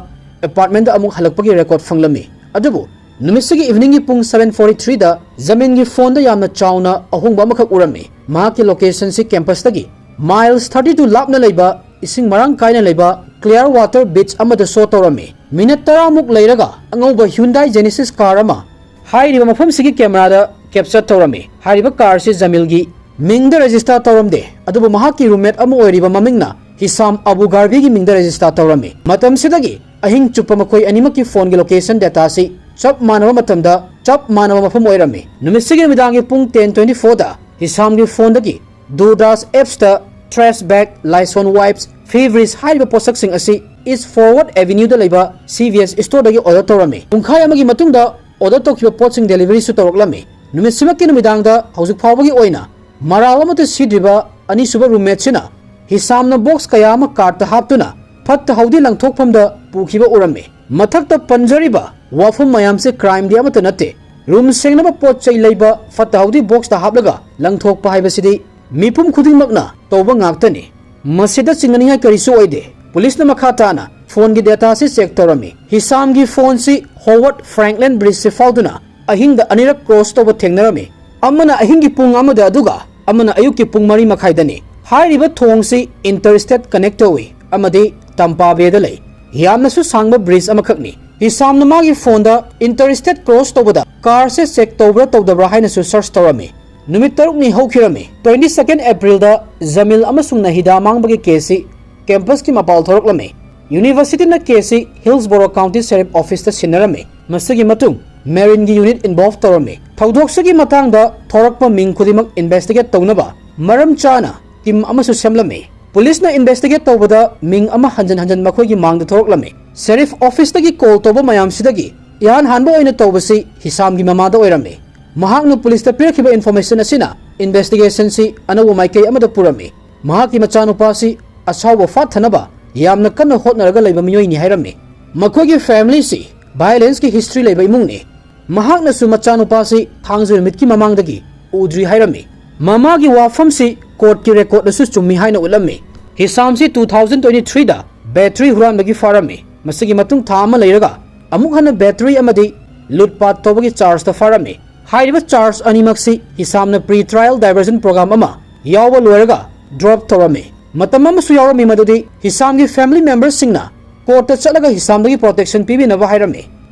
ꯑꯦꯄꯥꯔꯠꯃꯦꯟꯗ ꯑꯃꯨꯛ ꯍꯜꯂꯛꯄꯒꯤ ꯔꯦꯀꯣꯔꯗ ꯐꯪꯂꯝꯃꯤ꯫ ꯑꯗꯨꯕꯨ ꯅꯨꯃꯤꯠꯁꯤꯒꯤ ꯏꯚꯤꯅꯤꯡꯒꯤ ꯄꯨꯡ seven forty threeꯗ ꯖꯃꯤꯟꯒꯤ ꯐꯣꯟꯗ ꯌꯥꯝꯅ ꯆꯥꯎꯅ ꯑꯍꯣꯡꯕ ꯑꯃꯈꯛ ꯎꯔꯝꯃꯤ꯫ ꯃꯍꯥꯛꯀꯤ ꯂꯣꯀꯦꯁꯟꯁꯤ ꯀꯦꯝꯄꯁꯇꯒꯤ ꯃꯥꯏꯜꯁ thirty two ꯂꯥꯞꯅ ꯂꯩꯕ ꯏꯁꯤꯡ ꯃꯔꯥꯡ ꯀꯥꯏꯅ ꯂꯩꯕ ꯀ꯭ꯂꯤꯌꯥꯔ ꯋꯥꯇꯔ ꯕꯤꯆ ꯑꯃꯗ ꯁꯣ ꯇꯧꯔꯝꯃꯤ꯫ ꯃꯤꯅꯠ ꯇꯔꯥꯃꯨꯛ ꯂꯩꯔꯒ ꯑꯉꯧꯕ Hyundai Genesis ꯀꯥꯔ ꯑꯃ ꯍꯥꯏꯔꯤꯕ ꯃꯐꯝꯁꯤꯒꯤ ꯀꯦꯃꯦꯔꯥꯗ ꯀꯦꯞꯆꯔ ꯇꯧꯔꯝꯃꯤ꯫ ꯍꯥꯏꯔꯤꯕ ꯀꯥꯔꯁꯤ ꯖꯃꯤꯜꯒꯤ ꯃꯤꯡꯗ ꯔꯦꯖꯤꯁꯇꯥꯔ ꯇꯧꯔꯝꯗꯦ, ꯑꯗꯨꯕꯨ ꯃꯍꯥꯛꯀꯤ ꯔꯨꯝꯃꯦꯠ ꯑꯃ ꯑꯣꯏꯔꯤꯕ ꯃꯃꯤꯡꯅ ꯍꯤꯁꯥꯝ ꯑꯕꯨ ꯒꯥꯔꯕꯤꯒꯤ ꯃꯤꯡꯗ ꯔꯦꯖꯤꯁꯇꯥꯔ ꯇꯧꯔꯝꯃꯤ꯫ ꯃꯇꯝꯁꯤꯗꯒꯤ ꯑꯍꯤꯡ ꯆꯨꯞꯄ ꯃꯈꯣꯏ ꯑꯅꯤꯃꯛꯀꯤ ꯐꯣꯟꯒꯤ ꯂꯣꯀꯦꯁꯟ ꯗꯦꯇꯥꯁꯤ ꯆꯞ ꯃꯥꯟꯅꯕ ꯃꯇꯝꯗ ꯆꯞ ꯃꯥꯟꯅꯕ ꯃꯐꯝ ꯑꯣꯏꯔꯝꯃꯤ꯫ ꯅꯨꯃꯤꯠꯁꯤꯒꯤ ꯅꯨꯃꯤꯗꯥꯡꯒꯤ ꯄꯨꯡ ten twenty fourꯗ ꯍꯤꯁꯥꯝꯒꯤ ꯐꯣꯟꯗꯒꯤ ꯗꯨꯔꯗꯥꯁ ꯑꯦꯞꯁꯇ ꯇ꯭ꯔꯦꯁ ꯕꯦꯛ, ꯂꯥꯏꯁꯣꯟ ꯋꯥꯏꯞꯁ, ꯐꯤꯕ꯭ꯔꯤꯁ ꯍꯥꯏꯔꯤꯕ ꯄꯣꯠꯁꯛꯁꯤꯡ ꯑꯁꯤ ꯏꯁ ꯐꯣꯔꯋꯥꯔꯗ ꯑꯦꯚꯤꯅ꯭ꯌꯨꯗ ꯂꯩꯕ ꯁꯤ ꯚꯤ ꯑꯦꯁ ꯁ꯭ꯇꯣꯔꯗꯒꯤ ꯑꯣꯔꯗꯔ ꯇꯧꯔꯝꯃꯤ꯫ ꯄꯨꯡꯈꯥꯏ ꯑꯃꯒꯤ ꯃꯇꯨꯡꯗ ꯑꯣꯔꯗꯔ ꯇꯧꯈꯤꯕ ꯄꯣꯠꯁꯤꯡ ꯗꯦꯂꯤꯚꯔꯤꯁꯨ ꯇꯧꯔꯛꯂꯝꯃꯤ꯫ ꯅꯨꯃꯤꯠꯁꯤꯃꯛꯀꯤ ꯅꯨꯃꯤꯗꯥꯡꯗ ꯍꯧꯖꯤꯛ ꯐꯥꯎꯕꯒꯤ ꯑꯣꯏꯅ ꯃꯔꯥꯜ ꯑꯃꯠꯇ ꯁꯤꯗ꯭ꯔꯤꯕ ꯑꯅꯤꯁꯨꯕ ꯔꯨꯝꯃꯦꯠꯁꯤꯅ ꯍꯤꯁꯥꯝꯅ ꯕꯣꯛꯁ ꯀꯌꯥ ꯑꯃ ꯀꯥꯔꯠꯇ ꯍꯥꯞꯇꯨꯅ ꯐꯠꯇ ꯍꯥꯎꯗꯤ ꯂꯪꯊꯣꯛꯐꯝꯗ ꯄꯨꯈꯤꯕ ꯎꯔꯝꯃꯤ꯫ ꯃꯊꯛꯇ ꯄꯟꯖꯔꯤꯕ ꯋꯥꯐꯝ ꯃꯌꯥꯝꯁꯦ ꯀ꯭ꯔꯥꯏꯝꯗꯤ ꯑꯃꯠꯇ ꯅꯠꯇꯦ꯫ ꯔꯨꯝ ꯁꯦꯡꯅꯕ ꯄꯣꯠ ꯆꯩ ꯂꯩꯕ ꯐꯠꯇ ꯍꯥꯎꯗꯤ ꯕꯣꯛꯁꯇ ꯍꯥꯞꯂꯒ ꯂꯪꯊꯣꯛꯄ ꯍꯥꯏꯕꯁꯤꯗꯤ ꯃꯤꯄꯨꯝ ꯈꯨꯗꯤꯡꯃꯛꯅ ꯇꯧꯕ ꯉꯥꯛꯇꯅꯤ꯫ ꯃꯁꯤꯗ ꯆꯤꯡꯅꯅꯤꯡꯉꯥꯏ ꯀꯔꯤꯁꯨ ꯑꯣꯏꯗꯦ꯫ ꯄꯨꯂꯤꯁꯅ ꯃꯈꯥ ꯇꯥꯅ ꯐꯣꯟꯒꯤ ꯗꯦꯇꯥꯁꯤ ꯆꯦꯛ ꯇꯧꯔꯝꯃꯤ꯫ ꯍꯤꯁꯥꯝꯒꯤ ꯐꯣꯟꯁꯤ ꯍꯣꯋꯥꯔꯗ ꯐ꯭ꯔꯦꯡꯛꯂꯤꯟ ꯕ꯭ꯔꯤꯖꯁꯤ ꯐꯥꯎꯗꯨꯅ ꯑꯍꯤꯡꯗ ꯑꯅꯤꯔꯛ ꯀ꯭ꯔꯣꯁ ꯇꯧꯕ ꯊꯦꯡꯅꯔꯝꯃꯤ꯫ ꯑꯃꯅ ꯑꯍꯤꯡꯒꯤ ꯄꯨꯡ ꯑꯃꯗ ꯑꯗꯨꯒ ꯑꯃꯅ ꯑꯌꯨꯛꯀꯤ ꯄꯨꯡ ꯃꯔꯤ ꯃꯈꯥꯏꯗꯅꯤ꯫ ꯍꯥꯏꯔꯤꯕ ꯊꯣꯡꯁꯤ ꯏꯟꯇꯔ ꯁ꯭ꯇꯦꯠ ꯀꯅꯦꯛ ꯇꯧꯏ ꯑꯃꯗꯤ ꯇꯝꯄꯥ ꯕꯦꯗ ꯂꯩ꯫ ꯌꯥꯝꯅꯁꯨ ꯁꯥꯡꯕ ꯕ꯭ꯔꯤꯖ ꯑꯃꯈꯛꯅꯤ꯫ ꯍꯤꯁꯥꯝꯅ ꯃꯥꯒꯤ ꯐꯣꯟꯗ ꯏꯟꯇꯔ ꯁ꯭ꯇꯦꯠ ꯀ꯭ꯔꯣꯁ ꯇꯧꯕꯗ ꯀꯥꯔꯁꯦ ꯆꯦꯛ ꯇꯧꯕ꯭ꯔꯥ ꯇꯧꯗꯕ꯭ꯔꯥ ꯍꯥꯏꯅꯁꯨ ꯁꯔꯆ ꯇꯧꯔꯝꯃꯤ꯫ ꯅꯨꯃꯤꯠ ꯇꯔꯨꯛꯅꯤ ꯍꯧꯈꯤꯔꯝꯃꯤ꯫ Twenty second April ꯗ ꯖꯃꯤꯜ ꯑꯃꯁꯨꯡ ꯅꯍꯤꯗꯥ ꯃꯥꯡꯕꯒꯤ ꯀꯦꯁꯁꯤ ꯀꯦꯝꯄꯁꯀꯤ ꯃꯄꯥꯜ ꯊꯣꯔꯛꯂꯝꯃꯤ꯫ ꯌꯨꯅꯤꯚꯔꯁꯤꯇꯤꯅ ꯀꯦꯁꯁꯤ ꯍꯤꯜꯁꯕꯣꯔꯣ ꯀꯥꯎꯟꯇꯤ ꯁꯦꯔꯤꯐ ꯑꯣꯐꯤꯁꯇ ꯁꯤꯟꯅꯔꯝꯃꯤ꯫ ꯃꯁꯤꯒꯤ ꯃꯇꯨꯡ ꯃꯦꯔꯤꯟꯒꯤ ꯌꯨꯅꯤꯠ ꯏꯟꯚꯣꯜꯚ ꯇꯧꯔꯝꯃꯤ꯫ ꯊꯧꯗꯣꯛꯁꯤꯒꯤ ꯃꯇꯥꯡꯗ ꯊꯣꯔꯛꯄ ꯃꯤꯡ ꯈꯨꯗꯤꯡꯃꯛ ꯏꯟꯚꯦꯁꯇꯤꯒꯦꯠ ꯇꯧꯅꯕ ꯃꯔꯝ ꯆꯥꯅ ꯇꯤꯝ ꯑꯃꯁꯨ ꯁꯦꯝꯂꯝꯃꯤ꯫ ꯄꯨꯂꯤꯁꯅ ꯏꯟꯚꯦꯁꯇꯤꯒꯦꯠ ꯇꯧꯕꯗ ꯃꯤꯡ ꯑꯃ ꯍꯟꯖꯟ ꯍꯟꯖꯟ ꯃꯈꯣꯏꯒꯤ ꯃꯥꯡꯗ ꯊꯣꯔꯛꯂꯝꯃꯤ꯫ ꯁꯦꯔꯤꯐ ꯑꯣꯐꯤꯁꯇꯒꯤ ꯀꯣꯜ ꯇꯧꯕ ꯃꯌꯥꯝꯁꯤꯗꯒꯤ ꯏꯍꯥꯟ ꯍꯥꯟꯕ ꯑꯣꯏꯅ ꯇꯧꯕꯁꯤ ꯍꯤꯁꯥꯝꯒꯤ ꯃꯃꯥꯗ ꯑꯣꯏꯔꯝꯃꯤ꯫ ꯃꯍꯥꯛꯅ ꯄꯨꯂꯤꯁꯇ ꯄꯤꯔꯛꯈꯤꯕ ꯏꯟꯐꯣꯔꯃꯦꯁꯟ ꯑꯁꯤꯅ ꯏꯟꯚꯦꯁꯇꯤꯒꯦꯁꯟꯁꯤ ꯑꯅꯧꯕ ꯃꯥꯏꯀꯩ ꯑꯃꯗ ꯄꯨꯔꯝꯃꯤ꯫ ꯃꯍꯥꯛꯀꯤ ꯃꯆꯥꯅꯨꯄꯥꯁꯤ ꯑꯁꯥꯎꯕ ꯐꯥꯠꯊꯅꯕ ꯌꯥꯝꯅ ꯀꯟꯅ ꯍꯣꯠꯅꯔꯒ ꯂꯩꯕ ꯃꯤꯑꯣꯏꯅꯤ ꯍꯥꯏꯔꯝꯃꯤ꯫ ꯃꯈꯣꯏꯒꯤ ꯐꯦꯃꯤꯂꯤꯁꯤ ꯚꯥꯏꯑꯣꯂꯦꯟꯁꯀꯤ ꯍꯤꯁꯇ꯭ꯔꯤ ꯂꯩꯕ ꯏꯃꯨꯡꯅꯤ꯫ ꯃꯍꯥꯛꯅꯁꯨ ꯃꯆꯥꯅꯨꯄꯥꯁꯤ ꯊꯥꯡꯖ ꯅꯨꯃꯤꯠꯀꯤ ꯃꯃꯥꯡꯗꯒꯤ ꯎꯗ꯭ꯔꯤ ꯍꯥꯏꯔꯝꯃꯤ꯫ ꯃꯃꯥꯒꯤ ꯋꯥꯐꯝꯁꯤ ꯀꯣꯔꯠꯀꯤ ꯔꯦꯀꯣꯔꯗꯇꯁꯨ ꯆꯨꯝꯃꯤ ꯍꯥꯏꯅ ꯎꯠꯂꯝꯃꯤ꯫ ꯍꯤꯁꯥꯝꯁꯤ two thousand twenty three ꯗ ꯕꯦꯇ꯭ꯔꯤ ꯍꯨꯔꯥꯟꯕꯒꯤ ꯐꯥꯔꯝꯃꯤ꯫ ꯃꯁꯤꯒꯤ ꯃꯇꯨꯡ ꯊꯥ ꯑꯃ ꯂꯩꯔꯒ ꯑꯃꯨꯛ ꯍꯟꯅ ꯕꯦꯇ꯭ꯔꯤ ꯑꯃꯗꯤ ꯂꯨꯠꯄꯥꯠ ꯇꯧꯕꯒꯤ ꯆꯥꯔꯖꯇ ꯐꯥꯔꯝꯃꯤ꯫ ꯍꯥꯏꯔꯤꯕ ꯆꯥꯔꯖ ꯑꯅꯤꯃꯛꯁꯤ ꯍꯤꯁꯥꯝꯅ ꯄ꯭ꯔꯤ ꯇ꯭ꯔꯥꯏꯌꯦꯜ ꯗꯥꯏꯚꯔꯖꯟ ꯄ꯭ꯔꯣꯒ꯭ꯔꯥꯝ ꯑꯃ ꯌꯥꯎꯕ ꯂꯣꯏꯔꯒ ꯗ꯭ꯔꯣꯞ ꯇꯧꯔꯝꯃꯤ꯫ ꯃꯇꯝ ꯑꯃꯁꯨ ꯌꯥꯎꯔꯝꯃꯤ ꯃꯗꯨꯗꯤ ꯍꯤꯁꯥꯝꯒꯤ ꯐꯦꯃꯤꯂꯤ ꯃꯦꯝꯕꯔꯁꯤꯡꯅ ꯀꯣꯔꯠꯇ ꯆꯠꯂꯒ ꯍꯤꯁꯥꯝꯗꯒꯤ ꯄ꯭ꯔꯣꯇꯦꯛꯁꯟ ꯄꯤꯕꯤꯅꯕ ꯍꯥꯏꯔꯝꯃꯤ꯫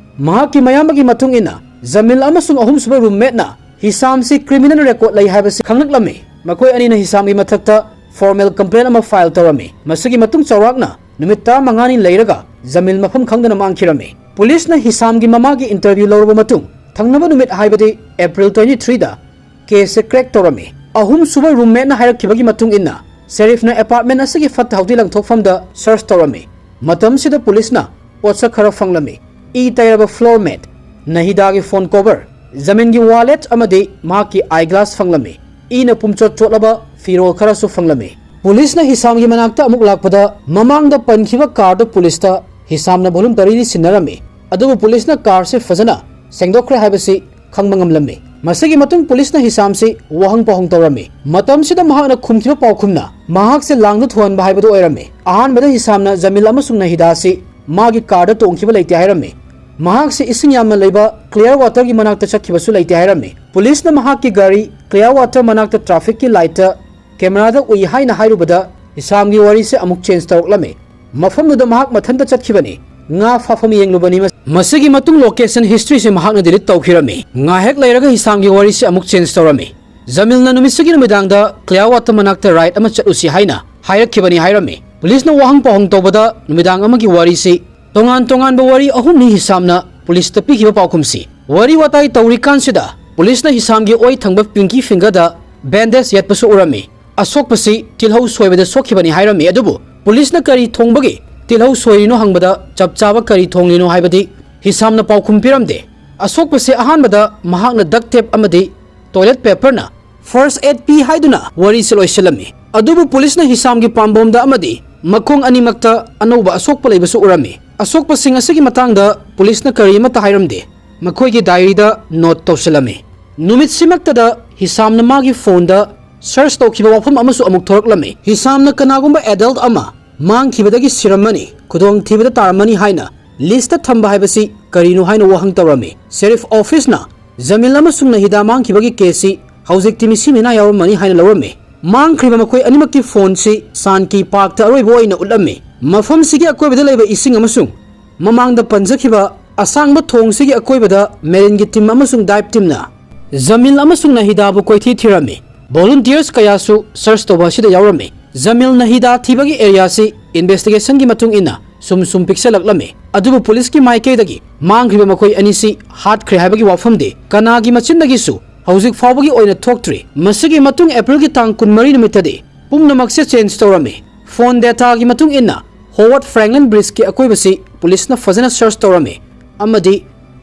ꯃꯍꯥꯛꯀꯤ ꯃꯌꯥꯝꯕꯒꯤ ꯃꯇꯨꯡ ꯏꯟꯅ ꯖꯃꯤꯜ ꯑꯃꯁꯨꯡ ꯑꯍꯨꯝꯁꯨꯕ ꯔꯨꯝꯃꯦꯠꯅ ꯍꯤꯁꯥꯝꯁꯤ ꯀ꯭ꯔꯤꯃꯤꯅꯦꯜ ꯔꯦꯀꯣꯔꯗ ꯂꯩ ꯍꯥꯏꯕꯁꯤ ꯈꯪꯂꯛꯂꯝꯃꯤ꯫ ꯃꯈꯣꯏ ꯑꯅꯤꯅ ꯍꯤꯁꯥꯝꯒꯤ ꯃꯊꯛꯇ ꯐꯣꯔꯃꯦꯜ ꯀꯝꯄ꯭ꯂꯦꯟ ꯑꯃ ꯐꯥꯏꯜ ꯇꯧꯔꯝꯃꯤ꯫ ꯃꯁꯤꯒꯤ ꯃꯇꯨꯡ ꯆꯥꯎꯔꯥꯛꯅ ꯅꯨꯃꯤꯠ ꯇꯔꯥꯃꯉꯥꯅꯤ ꯂꯩꯔꯒ ꯖꯃꯤꯜ ꯃꯐꯝ ꯈꯪꯗꯅ ꯃꯥꯡꯈꯤꯔꯝꯃꯤ꯫ ꯄꯨꯂꯤꯁꯅ ꯍꯤꯁꯥꯝꯒꯤ ꯃꯃꯥꯒꯤ ꯏꯟꯇꯔꯚ꯭ꯌꯨ ꯂꯧꯔꯕ ꯃꯇꯨꯡ ꯊꯪꯅꯕ ꯅꯨꯃꯤꯠ ꯍꯥꯏꯕꯗꯤ April twenty three ꯗ ꯀꯦꯁꯁꯦ ꯀ꯭ꯔꯦꯛ ꯇꯧꯔꯝꯃꯤ꯫ ꯑꯍꯨꯝꯁꯨꯕ ꯔꯨꯝꯃꯦꯠꯅ ꯍꯥꯏꯔꯛꯈꯤꯕꯒꯤ ꯃꯇꯨꯡ ꯏꯟꯅ ꯁꯦꯔꯤꯐꯅ ꯑꯦꯄꯥꯔꯠꯃꯦꯟ ꯑꯁꯤꯒꯤ ꯐꯠꯇ ꯍꯥꯎꯗꯤ ꯂꯪꯊꯣꯛꯐꯝꯗ ꯁꯔꯆ ꯇꯧꯔꯝꯃꯤ꯫ ꯃꯇꯝꯁꯤꯗ ꯄꯨꯂꯤꯁꯅ ꯄꯣꯠꯁꯛ ꯈꯔ ꯐꯪꯂꯝꯃꯤ꯫ ꯏ ꯇꯩꯔꯕ ꯐ꯭ꯂꯣꯔ ꯃꯦꯠ, ꯅꯍꯤꯗꯥꯒꯤ ꯐꯣꯟ ꯀꯣꯚꯔ, ꯖꯃꯤꯟꯒꯤ ꯋꯥꯂꯦꯠ ꯑꯃꯗꯤ ꯃꯍꯥꯛꯀꯤ ꯑꯥꯏ ꯒ꯭ꯂꯥꯁ ꯐꯪꯂꯝꯃꯤ꯫ ꯏꯅ ꯄꯨꯝꯆꯣꯠ ꯆꯣꯠꯂꯕ ꯐꯤꯔꯣꯜ ꯈꯔꯁꯨ ꯐꯪꯂꯝꯃꯤ꯫ ꯄꯨꯂꯤꯁꯅ ꯍꯤꯁꯥꯝꯒꯤ ꯃꯅꯥꯛꯇ ꯑꯃꯨꯛ ꯂꯥꯛꯄꯗ ꯃꯃꯥꯡꯗ ꯄꯟꯈꯤꯕ ꯀꯥꯔꯗꯨ ꯄꯨꯂꯤꯁꯇ ꯍꯤꯁꯥꯝꯅ ꯚꯣꯂꯨꯟꯇꯔꯤꯂꯤ ꯁꯤꯟꯅꯔꯝꯃꯤ꯫ ꯑꯗꯨꯕꯨ ꯄꯨꯂꯤꯁꯅ ꯀꯥꯔꯁꯤ ꯐꯖꯅ ꯁꯦꯡꯗꯣꯛꯈ꯭ꯔꯦ ꯍꯥꯏꯕꯁꯤ ꯈꯪꯕ ꯉꯝꯂꯝꯃꯤ꯫ ꯃꯁꯤꯒꯤ ꯃꯇꯨꯡ ꯄꯨꯂꯤꯁꯅ ꯍꯤꯁꯥꯝꯁꯤ ꯋꯥꯍꯪ ꯄꯥꯎꯍꯪ ꯇꯧꯔꯝꯃꯤ꯫ ꯃꯇꯝꯁꯤꯗ ꯃꯍꯥꯛꯅ ꯈꯨꯝꯈꯤꯕ ꯄꯥꯎꯈꯨꯝꯅ ꯃꯍꯥꯛꯁꯦ ꯂꯥꯡꯗ ꯊꯨꯍꯟꯕ ꯍꯥꯏꯕꯗꯨ ꯑꯣꯏꯔꯝꯃꯤ꯫ ꯑꯍꯥꯟꯕꯗ ꯍꯤꯁꯥꯝꯅ ꯖꯃꯤꯜ ꯑꯃꯁꯨꯡ ꯅꯍꯤꯗꯥ ꯑꯁꯤ ꯃꯥꯒꯤ ꯀꯥꯔꯗ ꯇꯣꯡꯈꯤꯕ ꯂꯩꯇꯦ ꯍꯥꯏꯔꯝꯃꯤ꯫ ꯃꯍꯥꯛꯁꯤ ꯏꯁꯤꯡ ꯌꯥꯝꯅ ꯂꯩꯕ ꯀ꯭ꯂꯤꯌꯥꯔ ꯋꯥꯇꯔꯒꯤ ꯃꯅꯥꯛꯇ ꯆꯠꯈꯤꯕꯁꯨ ꯂꯩꯇꯦ ꯍꯥꯏꯔꯝꯃꯤ꯫ ꯄꯨꯂꯤꯁꯅ ꯃꯍꯥꯛꯀꯤ ꯒꯥꯔꯤ ꯀ꯭ꯂꯤꯌꯥꯔ ꯋꯥꯇꯔ ꯃꯅꯥꯛꯇ ꯇ꯭ꯔꯥꯐꯤꯛꯀꯤ ꯂꯥꯏꯠꯇ ꯀꯦꯃꯦꯔꯥꯗ ꯎꯏ ꯍꯥꯏꯅ ꯍꯥꯏꯔꯨꯕꯗ ꯍꯤꯁꯥꯝꯒꯤ ꯋꯥꯔꯤꯁꯦ ꯑꯃꯨꯛ ꯆꯦꯟꯖ ꯇꯧꯔꯛꯂꯝꯃꯤ꯫ ꯃꯐꯝꯗꯨꯗ ꯃꯍꯥꯛ ꯃꯊꯟꯇ ꯆꯠꯈꯤꯕꯅꯤ꯫ ꯉꯥ ꯐꯥꯐꯝ ꯌꯦꯡꯂꯨꯕꯅꯤ꯫ ꯃꯁꯤꯒꯤ ꯃꯇꯨꯡ ꯂꯣꯀꯦꯁꯟ ꯍꯤꯁꯇ꯭ꯔꯤꯁꯦ ꯃꯍꯥꯛꯅ ꯗꯤꯂꯤꯠ ꯇꯧꯈꯤꯔꯝꯃꯤ꯫ ꯉꯥꯏꯍꯥꯛ ꯂꯩꯔꯒ ꯍꯤꯁꯥꯝꯒꯤ ꯋꯥꯔꯤꯁꯦ ꯑꯃꯨꯛ ꯆꯦꯟꯖ ꯇꯧꯔꯝꯃꯤ꯫ ꯖꯃꯤꯜꯅ ꯅꯨꯃꯤꯠꯁꯤꯒꯤ ꯅꯨꯃꯤꯗꯥꯡꯗ ꯀ꯭ꯂꯤꯌꯥꯋꯥꯠꯇ ꯃꯅꯥꯛꯇ ꯔꯥꯏꯗ ꯑꯃ ꯆꯠꯂꯨꯁꯤ ꯍꯥꯏꯅ ꯍꯥꯏꯔꯛꯈꯤꯕꯅꯤ ꯍꯥꯏꯔꯝꯃꯤ꯫ ꯄꯨꯂꯤꯁꯅ ꯋꯥꯍꯪ ꯄꯥꯎꯍꯪ ꯇꯧꯕꯗ ꯅꯨꯃꯤꯗꯥꯡ ꯑꯃꯒꯤ ꯋꯥꯔꯤꯁꯤ ꯇꯣꯉꯥꯟ ꯇꯣꯉꯥꯟꯕ ꯋꯥꯔꯤ ꯑꯍꯨꯝꯅꯤ ꯍꯤꯁꯥꯝꯅ ꯄꯨꯂꯤꯁꯇ ꯄꯤꯈꯤꯕ ꯄꯥꯎꯈꯨꯝꯁꯤ꯫ ꯋꯥꯔꯤ ꯋꯥꯇꯥꯏ ꯇꯧꯔꯤꯀꯥꯟꯁꯤꯗ ꯄꯨꯂꯤꯁꯅ ꯍꯤꯁꯥꯝꯒꯤ ꯑꯣꯏ ꯊꯪꯕ ꯄꯤꯡꯀꯤ ꯐꯤꯡꯒꯔꯗ ꯕꯦꯟꯗꯦꯖ ꯌꯦꯠꯄꯁꯨ ꯎꯔꯝꯃꯤ꯫ ꯑꯁꯣꯛꯄꯁꯤ ꯇꯤꯜꯍꯧ ꯁꯣꯏꯕꯗ ꯁꯣꯛꯈꯤꯕꯅꯤ ꯍꯥꯏꯔꯝꯃꯤ꯫ ꯑꯗꯨꯕꯨ ꯄꯨꯂꯤꯁꯅ ꯀꯔꯤ ꯊꯣꯡꯕꯒꯤ ꯇꯤꯜꯍꯧ ꯁꯣꯏꯔꯤꯅꯣ ꯍꯪꯕꯗ ꯆꯞ ꯆꯥꯕ ꯀꯔꯤ ꯊꯣꯡꯂꯤꯅꯣ ꯍꯥꯏꯕꯗꯤ ꯍꯤꯁꯥꯝꯅ ꯄꯥꯎꯈꯨꯝ ꯄꯤꯔꯝꯗꯦ꯫ ꯑꯁꯣꯛꯄꯁꯤ ꯑꯍꯥꯟꯕꯗ ꯃꯍꯥꯛꯅ ꯗꯛ ꯇꯦꯞ ꯑꯃꯗꯤ ꯇꯣꯏꯂꯦꯠ ꯄꯦꯄꯔꯅ ꯐꯥꯔꯁ ꯑꯦꯗ ꯄꯤ ꯍꯥꯏꯗꯨꯅ ꯋꯥꯔꯤꯁꯤ ꯂꯣꯏꯁꯤꯜꯂꯝꯃꯤ꯫ ꯑꯗꯨꯕꯨ ꯄꯨꯂꯤꯁꯅ ꯍꯤꯁꯥꯝꯒꯤ ꯄꯥꯝꯕꯣꯝꯗ ꯑꯃꯗꯤ ꯃꯈꯣꯡ ꯑꯅꯤꯃꯛꯇ ꯑꯅꯧꯕ ꯑꯁꯣꯛꯄ ꯂꯩꯕꯁꯨ ꯎꯔꯝꯃꯤ꯫ ꯑꯁꯣꯛꯄꯁꯤꯡ ꯑꯁꯤꯒꯤ ꯃꯇꯥꯡꯗ ꯄꯨꯂꯤꯁꯅ ꯀꯔꯤꯃꯠꯇ ꯍꯥꯏꯔꯝꯗꯦ꯫ ꯃꯈꯣꯏꯒꯤ ꯗꯥꯏꯔꯤꯗ ꯅꯣꯠ ꯇꯧꯁꯤꯜꯂꯝꯃꯤ꯫ ꯅꯨꯃꯤꯠꯁꯤꯃꯛꯇꯗ ꯍꯤꯁꯥꯝꯅ ꯃꯥꯒꯤ ꯐꯣꯟꯗ ꯁꯔꯆ ꯇꯧꯈꯤꯕ ꯋꯥꯐꯝ ꯑꯃꯁꯨ ꯑꯃꯨꯛ ꯊꯣꯔꯛꯂꯝꯃꯤ꯫ ꯍꯤꯁꯥꯝꯅ ꯀꯅꯥꯒꯨꯝꯕ ꯑꯦꯗꯜꯠ ꯑꯃ ꯃꯥꯡꯈꯤꯕꯗꯒꯤ ꯁꯤꯔꯝꯃꯅꯤ, ꯈꯨꯗꯣꯡꯊꯤꯕꯗ ꯇꯥꯔꯝꯃꯅꯤ ꯍꯥꯏꯅ ꯂꯤꯁꯇ ꯊꯝꯕ ꯍꯥꯏꯕꯁꯤ ꯀꯔꯤꯅꯣ ꯍꯥꯏꯅ ꯋꯥꯍꯪ ꯇꯧꯔꯝꯃꯤ꯫ ꯁꯦꯔꯤꯐ ꯑꯣꯐꯤꯁꯅ ꯖꯃꯤꯜ ꯑꯃꯁꯨꯡ ꯅꯍꯤꯗꯥ ꯃꯥꯡꯈꯤꯕꯒꯤ ꯀꯦꯁꯁꯤ ꯍꯧꯖꯤꯛꯇꯤ ꯃꯤꯁꯤ ꯃꯤꯅꯥ ꯌꯥꯎꯔꯝꯃꯅꯤ ꯍꯥꯏꯅ ꯂꯧꯔꯝꯃꯤ꯫ ꯃꯥꯡꯈ꯭ꯔꯤꯕ ꯃꯈꯣꯏ ꯑꯅꯤꯃꯛꯀꯤ ꯐꯣꯟꯁꯤ ꯁꯥꯟꯀꯤ ꯄꯥꯔꯛꯇ ꯑꯔꯣꯏꯕ ꯑꯣꯏꯅ ꯎꯠꯂꯝꯃꯤ꯫ ꯃꯐꯝꯁꯤꯒꯤ ꯑꯀꯣꯏꯕꯗ ꯂꯩꯕ ꯏꯁꯤꯡ ꯑꯃꯁꯨꯡ ꯃꯃꯥꯡꯗ ꯄꯟꯖꯈꯤꯕ ꯑꯁꯥꯡꯕ ꯊꯣꯡꯁꯤꯒꯤ ꯑꯀꯣꯏꯕꯗ ꯃꯦꯔꯤꯟꯒꯤ ꯇꯤꯝ ꯑꯃꯁꯨꯡ ꯗꯥꯏꯚ ꯇꯤꯝꯅ ꯖꯃꯤꯜ ꯑꯃꯁꯨꯡ ꯅꯍꯤꯗꯥꯕꯨ ꯀꯣꯏꯊꯤ ꯊꯤꯔꯝꯃꯤ꯫ ꯚꯣꯂꯨꯟꯇꯤꯌꯔꯁ ꯀꯌꯥꯁꯨ ꯁꯔꯆ ꯇꯧꯕ ꯑꯁꯤꯗ ꯌꯥꯎꯔꯝꯃꯤ꯫ ꯖꯃꯤꯜ ꯅꯍꯤꯗꯥ ꯊꯤꯕꯒꯤ ꯑꯦꯔꯤꯌꯥꯁꯤ ꯏꯟꯚꯦꯁꯇꯤꯒꯦꯁꯟꯒꯤ ꯃꯇꯨꯡ ꯏꯟꯅ ꯁꯨꯝ ꯁꯨꯝ ꯄꯤꯛꯁꯜꯂꯛꯂꯝꯃꯤ꯫ ꯑꯗꯨꯕꯨ ꯄꯨꯂꯤꯁꯀꯤ ꯃꯥꯏꯀꯩꯗꯒꯤ ꯃꯥꯡꯈ꯭ꯔꯤꯕ ꯃꯈꯣꯏ ꯑꯅꯤꯁꯤ ꯍꯥꯠꯈ꯭ꯔꯦ ꯍꯥꯏꯕꯒꯤ ꯋꯥꯐꯝꯗꯤ ꯀꯅꯥꯒꯤ ꯃꯆꯤꯟꯗꯒꯤꯁꯨ ꯍꯧꯖꯤꯛ ꯐꯥꯎꯕꯒꯤ ꯑꯣꯏꯅ ꯊꯣꯛꯇ꯭ꯔꯤ꯫ ꯃꯁꯤꯒꯤ ꯃꯇꯨꯡ ꯑꯦꯄ꯭ꯔꯤꯜꯒꯤ ꯇꯥꯡ ꯀꯨꯟꯃꯔꯤ ꯅꯨꯃꯤꯠꯇꯗꯤ ꯄꯨꯝꯅꯃꯛꯁꯦ ꯆꯦꯟꯖ ꯇꯧꯔꯝꯃꯤ꯫ ꯐꯣꯟ ꯗꯦꯇꯥꯒꯤ ꯃꯇꯨꯡ ꯏꯟꯅ ꯍꯣꯋꯥꯔꯗ ꯐ꯭ꯔꯦꯡꯂꯤꯟ ꯕ꯭ꯔꯤꯖꯀꯤ ꯑꯀꯣꯏꯕꯁꯤ ꯄꯨꯂꯤꯁꯅ ꯐꯖꯅ ꯁꯔꯆ ꯇꯧꯔꯝꯃꯤ ꯑꯃꯗꯤ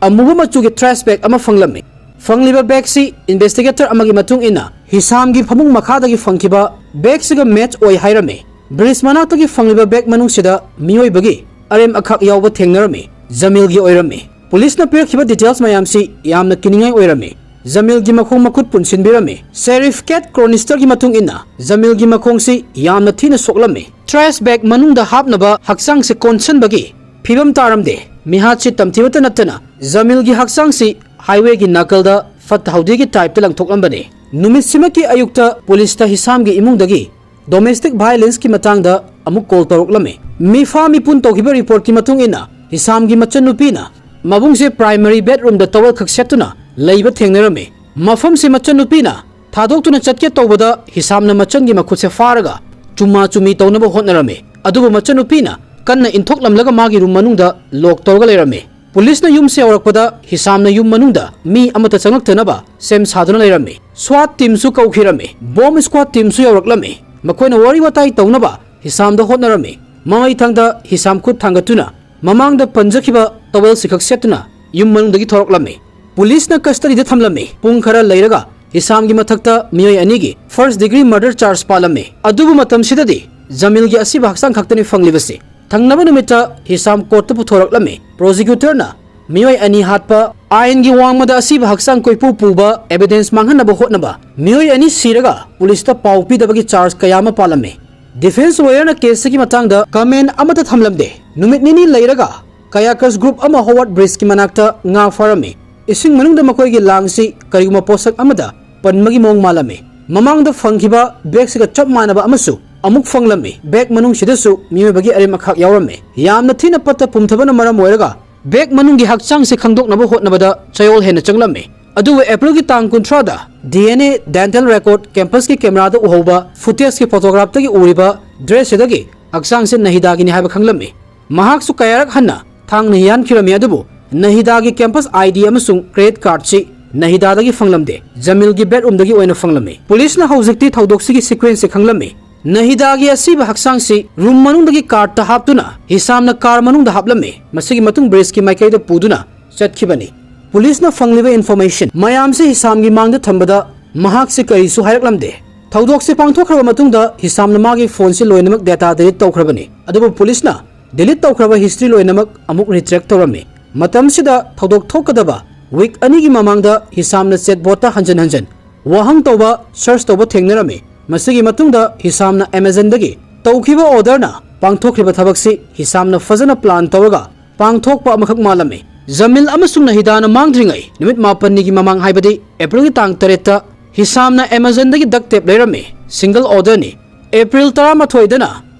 ꯑꯃꯨꯕ ꯃꯆꯨꯒꯤ ꯇ꯭ꯔꯥꯁ ꯕꯦꯒ ꯑꯃ ꯐꯪꯂꯝꯃꯤ꯫ ꯐꯪꯂꯤꯕ ꯕꯦꯒꯁꯤ ꯏꯟꯚꯦꯁꯇꯤꯒꯦꯇꯔ ꯑꯃꯒꯤ ꯃꯇꯨꯡ ꯏꯟꯅ ꯍꯤꯁꯥꯝꯒꯤ ꯐꯃꯨꯡ ꯃꯈꯥꯗꯒꯤ ꯐꯪꯈꯤꯕ ꯕꯦꯒꯁꯤꯒ ꯃꯦꯆ ꯑꯣꯏ ꯍꯥꯏꯔꯝꯃꯤ꯫ ꯕ꯭ꯔꯤꯖ ꯃꯅꯥꯛꯇꯒꯤ ꯐꯪꯂꯤꯕ ꯕꯦꯒ ꯃꯅꯨꯡꯁꯤꯗ ꯃꯤꯑꯣꯏꯕꯒꯤ ꯑꯔꯦꯝ ꯑꯈꯥꯛ ꯌꯥꯎꯕ ꯊꯦꯡꯅꯔꯝꯃꯤ꯫ ꯖꯃꯤꯜꯒꯤ ꯑꯣꯏꯔꯝꯃꯤ꯫ ꯄꯨꯂꯤꯁꯅ ꯄꯤꯔꯛꯈꯤꯕ ꯗꯤꯇꯦꯜꯁ ꯃꯌꯥꯝꯁꯤ ꯌꯥꯝꯅ ꯀꯤꯅꯤꯡꯉꯥꯏ ꯑꯣꯏꯔꯝꯃꯤ꯫ ꯖꯃꯤꯜꯒꯤ ꯃꯈꯣꯡ ꯃꯈꯨꯠ ꯄꯨꯟꯁꯤꯟꯕꯤꯔꯝꯃꯤ꯫ ꯁꯦꯔꯤꯐ ꯀꯦꯠ ꯀ꯭ꯔꯣꯅꯤꯁꯇꯔꯒꯤ ꯃꯇꯨꯡ ꯏꯟꯅ ꯖꯃꯤꯜꯒꯤ ꯃꯈꯣꯡꯁꯤ ꯌꯥꯝꯅ ꯊꯤꯅ ꯁꯣꯛꯂꯝꯃꯤ꯫ ꯇ꯭ꯔꯥꯁ ꯕꯦꯒ ꯃꯅꯨꯡꯗ ꯍꯥꯞꯅꯕ ꯍꯛꯆꯥꯡꯁꯦ ꯀꯣꯟꯁꯤꯟꯕꯒꯤ ꯐꯤꯕꯝ ꯇꯥꯔꯝꯗꯦ꯫ ꯃꯤꯍꯥꯠꯁꯤ ꯇꯝꯊꯤꯕꯇ ꯅꯠꯇꯅ ꯖꯃꯤꯜꯒꯤ ꯍꯛꯆꯥꯡꯁꯤ ꯍꯥꯏꯋꯦꯒꯤ ꯅꯥꯀꯜꯗ ꯐꯠꯇ ꯍꯥꯎꯗꯤꯒꯤ ꯇꯥꯏꯞꯇ ꯂꯪꯊꯣꯛꯂꯝꯕꯅꯤ꯫ ꯅꯨꯃꯤꯠꯁꯤꯃꯛꯀꯤ ꯑꯌꯨꯛꯇ ꯄꯨꯂꯤꯁꯇ ꯍꯤꯁꯥꯝꯒꯤ ꯏꯃꯨꯡꯗꯒꯤ ꯗꯣꯃꯦꯁꯇꯤꯛ ꯚꯥꯏꯂꯦꯟꯁꯀꯤ ꯃꯇꯥꯡꯗ ꯑꯃꯨꯛ ꯀꯣꯜ ꯇꯧꯔꯛꯂꯝꯃꯤ꯫ ꯃꯤꯐꯥ ꯃꯤꯄꯨꯟ ꯇꯧꯈꯤꯕ ꯔꯤꯄꯣꯔꯠꯀꯤ ꯃꯇꯨꯡ ꯏꯟꯅ, ꯍꯤꯁꯥꯝꯒꯤ ꯃꯆꯟꯅꯨꯄꯤꯅ ꯃꯕꯨꯡꯁꯦ ꯄ꯭ꯔꯥꯏꯃꯔꯤ ꯕꯦꯗꯔꯨꯝꯗ ꯇꯋꯦꯜ ꯈꯛ ꯁꯦꯠꯇꯨꯅ ꯂꯩꯕ ꯊꯦꯡꯅꯔꯝꯃꯤ꯫ ꯃꯐꯝꯁꯦ ꯃꯆꯟꯅꯨꯄꯤꯅ ꯊꯥꯗꯣꯛꯇꯨꯅ ꯆꯠꯀꯦ ꯇꯧꯕꯗ, ꯍꯤꯁꯥꯝꯅ ꯃꯆꯟꯒꯤ ꯃꯈꯨꯠꯁꯦ ꯐꯥꯔꯒ ꯆꯨꯝꯃꯥ ꯆꯨꯝꯃꯤ ꯇꯧꯅꯕ ꯍꯣꯠꯅꯔꯝꯃꯤ꯫ ꯑꯗꯨꯕꯨ ꯃꯆꯟꯅꯨꯄꯤꯅ ꯀꯟꯅ ꯏꯟꯊꯣꯛꯂꯝꯂꯒ ꯃꯥꯒꯤ ꯔꯨꯝ ꯃꯅꯨꯡꯗ ꯂꯣꯛ ꯇꯧꯔꯒ ꯂꯩꯔꯝꯃꯤ꯫ ꯄꯨꯂꯤꯁꯅ ꯌꯨꯝꯁꯦ ꯌꯧꯔꯛꯄꯗ, ꯍꯤꯁꯥꯝꯅ ꯌꯨꯝ ꯃꯅꯨꯡꯗ ꯃꯤ ꯑꯃꯠꯇ ꯆꯪꯂꯛꯇꯅꯕ ꯁꯦꯝ ꯁꯥꯗꯨꯅ ꯂꯩꯔꯝꯃꯤ꯫ ꯁ꯭ꯋꯥꯠ ꯇꯤꯝꯁꯨ ꯀꯧꯈꯤꯔꯝꯃꯤ꯫ ꯕꯣꯝ ꯁ꯭ꯀ꯭ꯋꯥꯠ ꯇꯤꯝꯁꯨ ꯌꯧꯔꯛꯂꯝꯃꯤ꯫ ꯃꯈꯣꯏꯅ ꯋꯥꯔꯤ ꯋꯥꯇꯥꯏ ꯇꯧꯅꯕ ꯍꯤꯁꯥꯝꯗ ꯍꯣꯠꯅꯔꯝꯃꯤ꯫ ꯃꯃꯩ ꯊꯪꯗ ꯍꯤꯁꯥꯝ ꯈꯨꯠ ꯊꯥꯡꯒꯠꯇꯨꯅ ꯃꯃꯥꯡꯗ ꯄꯟꯖꯈꯤꯕ ꯇꯋꯦꯜꯁꯤ ꯈꯛ ꯁꯦꯠꯇꯨꯅ ꯌꯨꯝ ꯃꯅꯨꯡꯗꯒꯤ ꯊꯣꯔꯛꯂꯝꯃꯤ꯫ ꯄꯨꯂꯤꯁꯅ ꯀꯁꯇꯗꯤꯗ ꯊꯝꯂꯝꯃꯤ꯫ ꯄꯨꯡ ꯈꯔ ꯂꯩꯔꯒ ꯍꯤꯁꯥꯝꯒꯤ ꯃꯊꯛꯇ ꯃꯤꯑꯣꯏ ꯑꯅꯤꯒꯤ ꯐꯥꯔꯁ ꯗꯤꯒ꯭ꯔꯤ ꯃꯔꯗꯔ ꯆꯥꯔꯖ ꯄꯥꯜꯂꯝꯃꯤ꯫ ꯑꯗꯨꯕꯨ ꯃꯇꯝꯁꯤꯗꯗꯤ ꯖꯃꯤꯜꯒꯤ ꯑꯁꯤꯕ ꯍꯛꯆꯥꯡ ꯈꯛꯇꯅꯤ ꯐꯪꯂꯤꯕꯁꯤ꯫ ꯊꯪꯅꯕ ꯅꯨꯃꯤꯠꯇ ꯍꯤꯁꯥꯝ ꯀꯣꯔꯠꯇ ꯄꯨꯊꯣꯔꯛꯂꯝꯃꯤ꯫ ꯄ꯭ꯔꯣꯁꯤꯀ꯭ꯌꯨꯇꯔꯅ ꯃꯤꯑꯣꯏ ꯑꯅꯤ ꯍꯥꯠꯄ, ꯑꯥꯏꯟꯒꯤ ꯋꯥꯡꯃꯗ ꯑꯁꯤꯕ ꯍꯛꯆꯥꯡ ꯀꯣꯏꯄꯨ ꯄꯨꯕ, ꯑꯦꯚꯤꯗꯦꯟꯁ ꯃꯥꯡꯍꯟꯅꯕ ꯍꯣꯠꯅꯕ, ꯃꯤꯑꯣꯏ ꯑꯅꯤ ꯁꯤꯔꯒ ꯄꯨꯂꯤꯁꯇ ꯄꯥꯎ ꯄꯤꯗꯕꯒꯤ ꯆꯥꯔꯖ ꯀꯌꯥ ꯑꯃ ꯄꯥꯜꯂꯝꯃꯤ꯫ ꯗꯤꯐꯦꯟꯁ ꯂꯣꯌꯔꯅ ꯀꯦꯁꯁꯤꯒꯤ ꯃꯇꯥꯡꯗ ꯀꯃꯦꯟ ꯑꯃꯠꯇ ꯊꯝꯂꯝꯗꯦ꯫ ꯅꯨꯃꯤꯠ ꯅꯤꯅꯤ ꯂꯩꯔꯒ ꯀꯌꯥꯀꯔꯁ ꯒ꯭ꯔꯨꯞ ꯑꯃ ꯍꯣꯋꯥꯔꯗ ꯕ꯭ꯔꯤꯖꯀꯤ ꯃꯅꯥꯛꯇ ꯉꯥ ꯐꯥꯔꯝꯃꯤ꯫ ꯏꯁꯤꯡ ꯃꯅꯨꯡꯗ ꯃꯈꯣꯏꯒꯤ ꯂꯥꯡꯁꯤ ꯀꯔꯤꯒꯨꯝꯕ ꯄꯣꯠꯁꯛ ꯑꯃꯗ ꯄꯟꯕꯒꯤ ꯃꯑꯣꯡ ꯃꯥꯜꯂꯝꯃꯤ꯫ ꯃꯃꯥꯡꯗ ꯐꯪꯈꯤꯕ ꯕꯦꯒꯁꯤꯒ ꯆꯞ ꯃꯥꯟꯅꯕ ꯑꯃꯁꯨ ꯑꯃꯨꯛ ꯐꯪꯂꯝꯃꯤ꯫ ꯕꯦꯒ ꯃꯅꯨꯡꯁꯤꯗꯁꯨ ꯃꯤꯑꯣꯏꯕꯒꯤ ꯑꯔꯦꯝ ꯑꯈꯥꯛ ꯌꯥꯎꯔꯝꯃꯤ꯫ ꯌꯥꯝꯅ ꯊꯤꯅ ꯄꯠꯇ ꯄꯨꯝꯊꯕꯅ ꯃꯔꯝ ꯑꯣꯏꯔꯒ ꯕꯦꯒ ꯃꯅꯨꯡꯒꯤ ꯍꯛꯆꯥꯡꯁꯤ ꯈꯪꯗꯣꯛꯅꯕ ꯍꯣꯠꯅꯕꯗ ꯆꯌꯣꯜ ꯍꯦꯟꯅ ꯆꯪꯂꯝꯃꯤ꯫ ꯑꯗꯨꯕꯨ ꯑꯦꯄ꯭ꯔꯤꯜꯒꯤ ꯇꯥꯡ ꯀꯨꯟꯊ꯭ꯔꯥꯗ D N A dental record, ꯀꯦꯝꯄꯁꯀꯤ ꯀꯦꯃꯦꯔꯥꯗ ꯎꯍꯧꯕ ꯐꯨꯇꯦꯖꯀꯤ ꯐꯣꯇꯣꯒ꯭ꯔꯥꯐꯇꯒꯤ ꯎꯔꯤꯕ ꯗ꯭ꯔꯦꯁꯁꯤꯗꯒꯤ ꯍꯛꯆꯥꯡꯁꯤ ꯅꯍꯤꯗꯥꯒꯤꯅꯤ ꯍꯥꯏꯕ ꯈꯪꯂꯝꯃꯤ꯫ ꯃꯍꯥꯛꯁꯨ ꯀꯌꯥꯔꯛ ꯍꯟꯅ ꯊꯥꯡꯅ ꯌꯥꯟꯈꯤꯔꯝꯃꯤ, ꯑꯗꯨꯕꯨ ꯅꯍꯤꯗꯥꯒꯤ ꯀꯦꯝꯄꯁ ꯑꯥꯏ ꯗꯤ ꯑꯃꯁꯨꯡ ꯀ꯭ꯔꯦꯗꯤꯠ ꯀꯥꯔꯗꯁꯤ ꯅꯍꯤꯗꯥꯗꯒꯤ ꯐꯪꯂꯝꯗꯦ, ꯖꯃꯤꯜꯒꯤ ꯕꯦꯗꯔꯨꯝꯗꯒꯤ ꯑꯣꯏꯅ ꯐꯪꯂꯝꯃꯤ꯫ ꯄꯨꯂꯤꯁꯅ ꯍꯧꯖꯤꯛꯇꯤ ꯊꯧꯗꯣꯛꯁꯤꯒꯤ ꯁꯤꯀ꯭ꯋꯦꯟꯁꯁꯤ ꯈꯪꯂꯝꯃꯤ꯫ ꯅꯍꯤꯗꯥꯒꯤ ꯑꯁꯤꯕ ꯍꯛꯆꯥꯡꯁꯤ ꯔꯨꯝ ꯃꯅꯨꯡꯗꯒꯤ ꯀꯥꯔꯠꯇ ꯍꯥꯞꯇꯨꯅ ꯍꯤꯁꯥꯝꯅ ꯀꯥꯔ ꯃꯅꯨꯡꯗ ꯍꯥꯞꯂꯝꯃꯤ꯫ ꯃꯁꯤꯒꯤ ꯃꯇꯨꯡ ꯕ꯭ꯔꯤꯖꯀꯤ ꯃꯥꯏꯀꯩꯗ ꯄꯨꯗꯨꯅ ꯆꯠꯈꯤꯕꯅꯤ꯫ ꯄꯨꯂꯤꯁꯅ ꯐꯪꯂꯤꯕ ꯏꯟꯐꯣꯔꯃꯦꯁꯟ ꯃꯌꯥꯝꯁꯤ ꯍꯤꯁꯥꯝꯒꯤ ꯃꯥꯡꯗ ꯊꯝꯕꯗ ꯃꯍꯥꯛꯁꯤ ꯀꯔꯤꯁꯨ ꯍꯥꯏꯔꯛꯂꯝꯗꯦ꯫ ꯊꯧꯗꯣꯛꯁꯤ ꯄꯥꯡꯊꯣꯛꯈ꯭ꯔꯕ ꯃꯇꯨꯡꯗ ꯍꯤꯁꯥꯝꯅ ꯃꯥꯒꯤ ꯐꯣꯟꯁꯤ ꯂꯣꯏꯅꯃꯛ ꯗꯦꯇꯥ ꯗꯤꯂꯤꯠ ꯇꯧꯈ꯭ꯔꯕꯅꯤ꯫ ꯑꯗꯨꯕꯨ ꯄꯨꯂꯤꯁꯅ ꯗꯤꯂꯤꯠ ꯇꯧꯈ꯭ꯔꯕ ꯍꯤꯁꯇ꯭ꯔꯤ ꯂꯣꯏꯅꯃꯛ ꯑꯃꯨꯛ ꯔꯤꯇ꯭ꯔꯦꯛ ꯇꯧꯔꯝꯃꯤ꯫ ꯃꯇꯝꯁꯤꯗ ꯊꯧꯗꯣꯛ ꯊꯣꯛꯀꯗꯕ ꯋꯤꯛ ꯑꯅꯤꯒꯤ ꯃꯃꯥꯡꯗ ꯍꯤꯁꯥꯝꯅ ꯆꯦꯠꯕꯣꯠꯇ ꯍꯟꯖꯟ ꯍꯟꯖꯟ ꯋꯥꯍꯪ ꯇꯧꯕ, ꯁꯔꯆ ꯇꯧꯕ ꯊꯦꯡꯅꯔꯝꯃꯤ꯫ ꯃꯁꯤꯒꯤ ꯃꯇꯨꯡꯗ ꯍꯤꯁꯥꯝꯅ ꯑꯦꯃꯥꯖꯟꯗꯒꯤ ꯇꯧꯈꯤꯕ ꯑꯣꯔꯗꯔꯅ ꯄꯥꯡꯊꯣꯛꯈ꯭ꯔꯤꯕ ꯊꯕꯛꯁꯤ ꯍꯤꯁꯥꯝꯅ ꯐꯖꯅ ꯄ꯭ꯂꯥꯟ ꯇꯧꯔꯒ ꯄꯥꯡꯊꯣꯛꯄ ꯑꯃꯈꯛ ꯃꯥꯜꯂꯝꯃꯤ꯫ ꯖꯃꯤꯜ ꯑꯃꯁꯨꯡ ꯅꯍꯤꯗꯥꯅ ꯃꯥꯡꯗ꯭ꯔꯤꯉꯩ ꯅꯨꯃꯤꯠ ꯃꯥꯄꯟꯅꯤꯒꯤ ꯃꯃꯥꯡ, ꯍꯥꯏꯕꯗꯤ ꯑꯦꯄ꯭ꯔꯤꯜꯒꯤ ꯇꯥꯡ ꯇꯔꯦꯠꯇ ꯍꯤꯁꯥꯝꯅ ꯑꯦꯃꯥꯖꯣꯟꯗꯒꯤ duct tape ꯂꯩꯔꯝꯃꯤ, single orderꯅꯤ꯫ ꯑꯦꯄ꯭ꯔꯤꯜ ꯇꯔꯥꯃꯥꯊꯣꯏꯗꯅ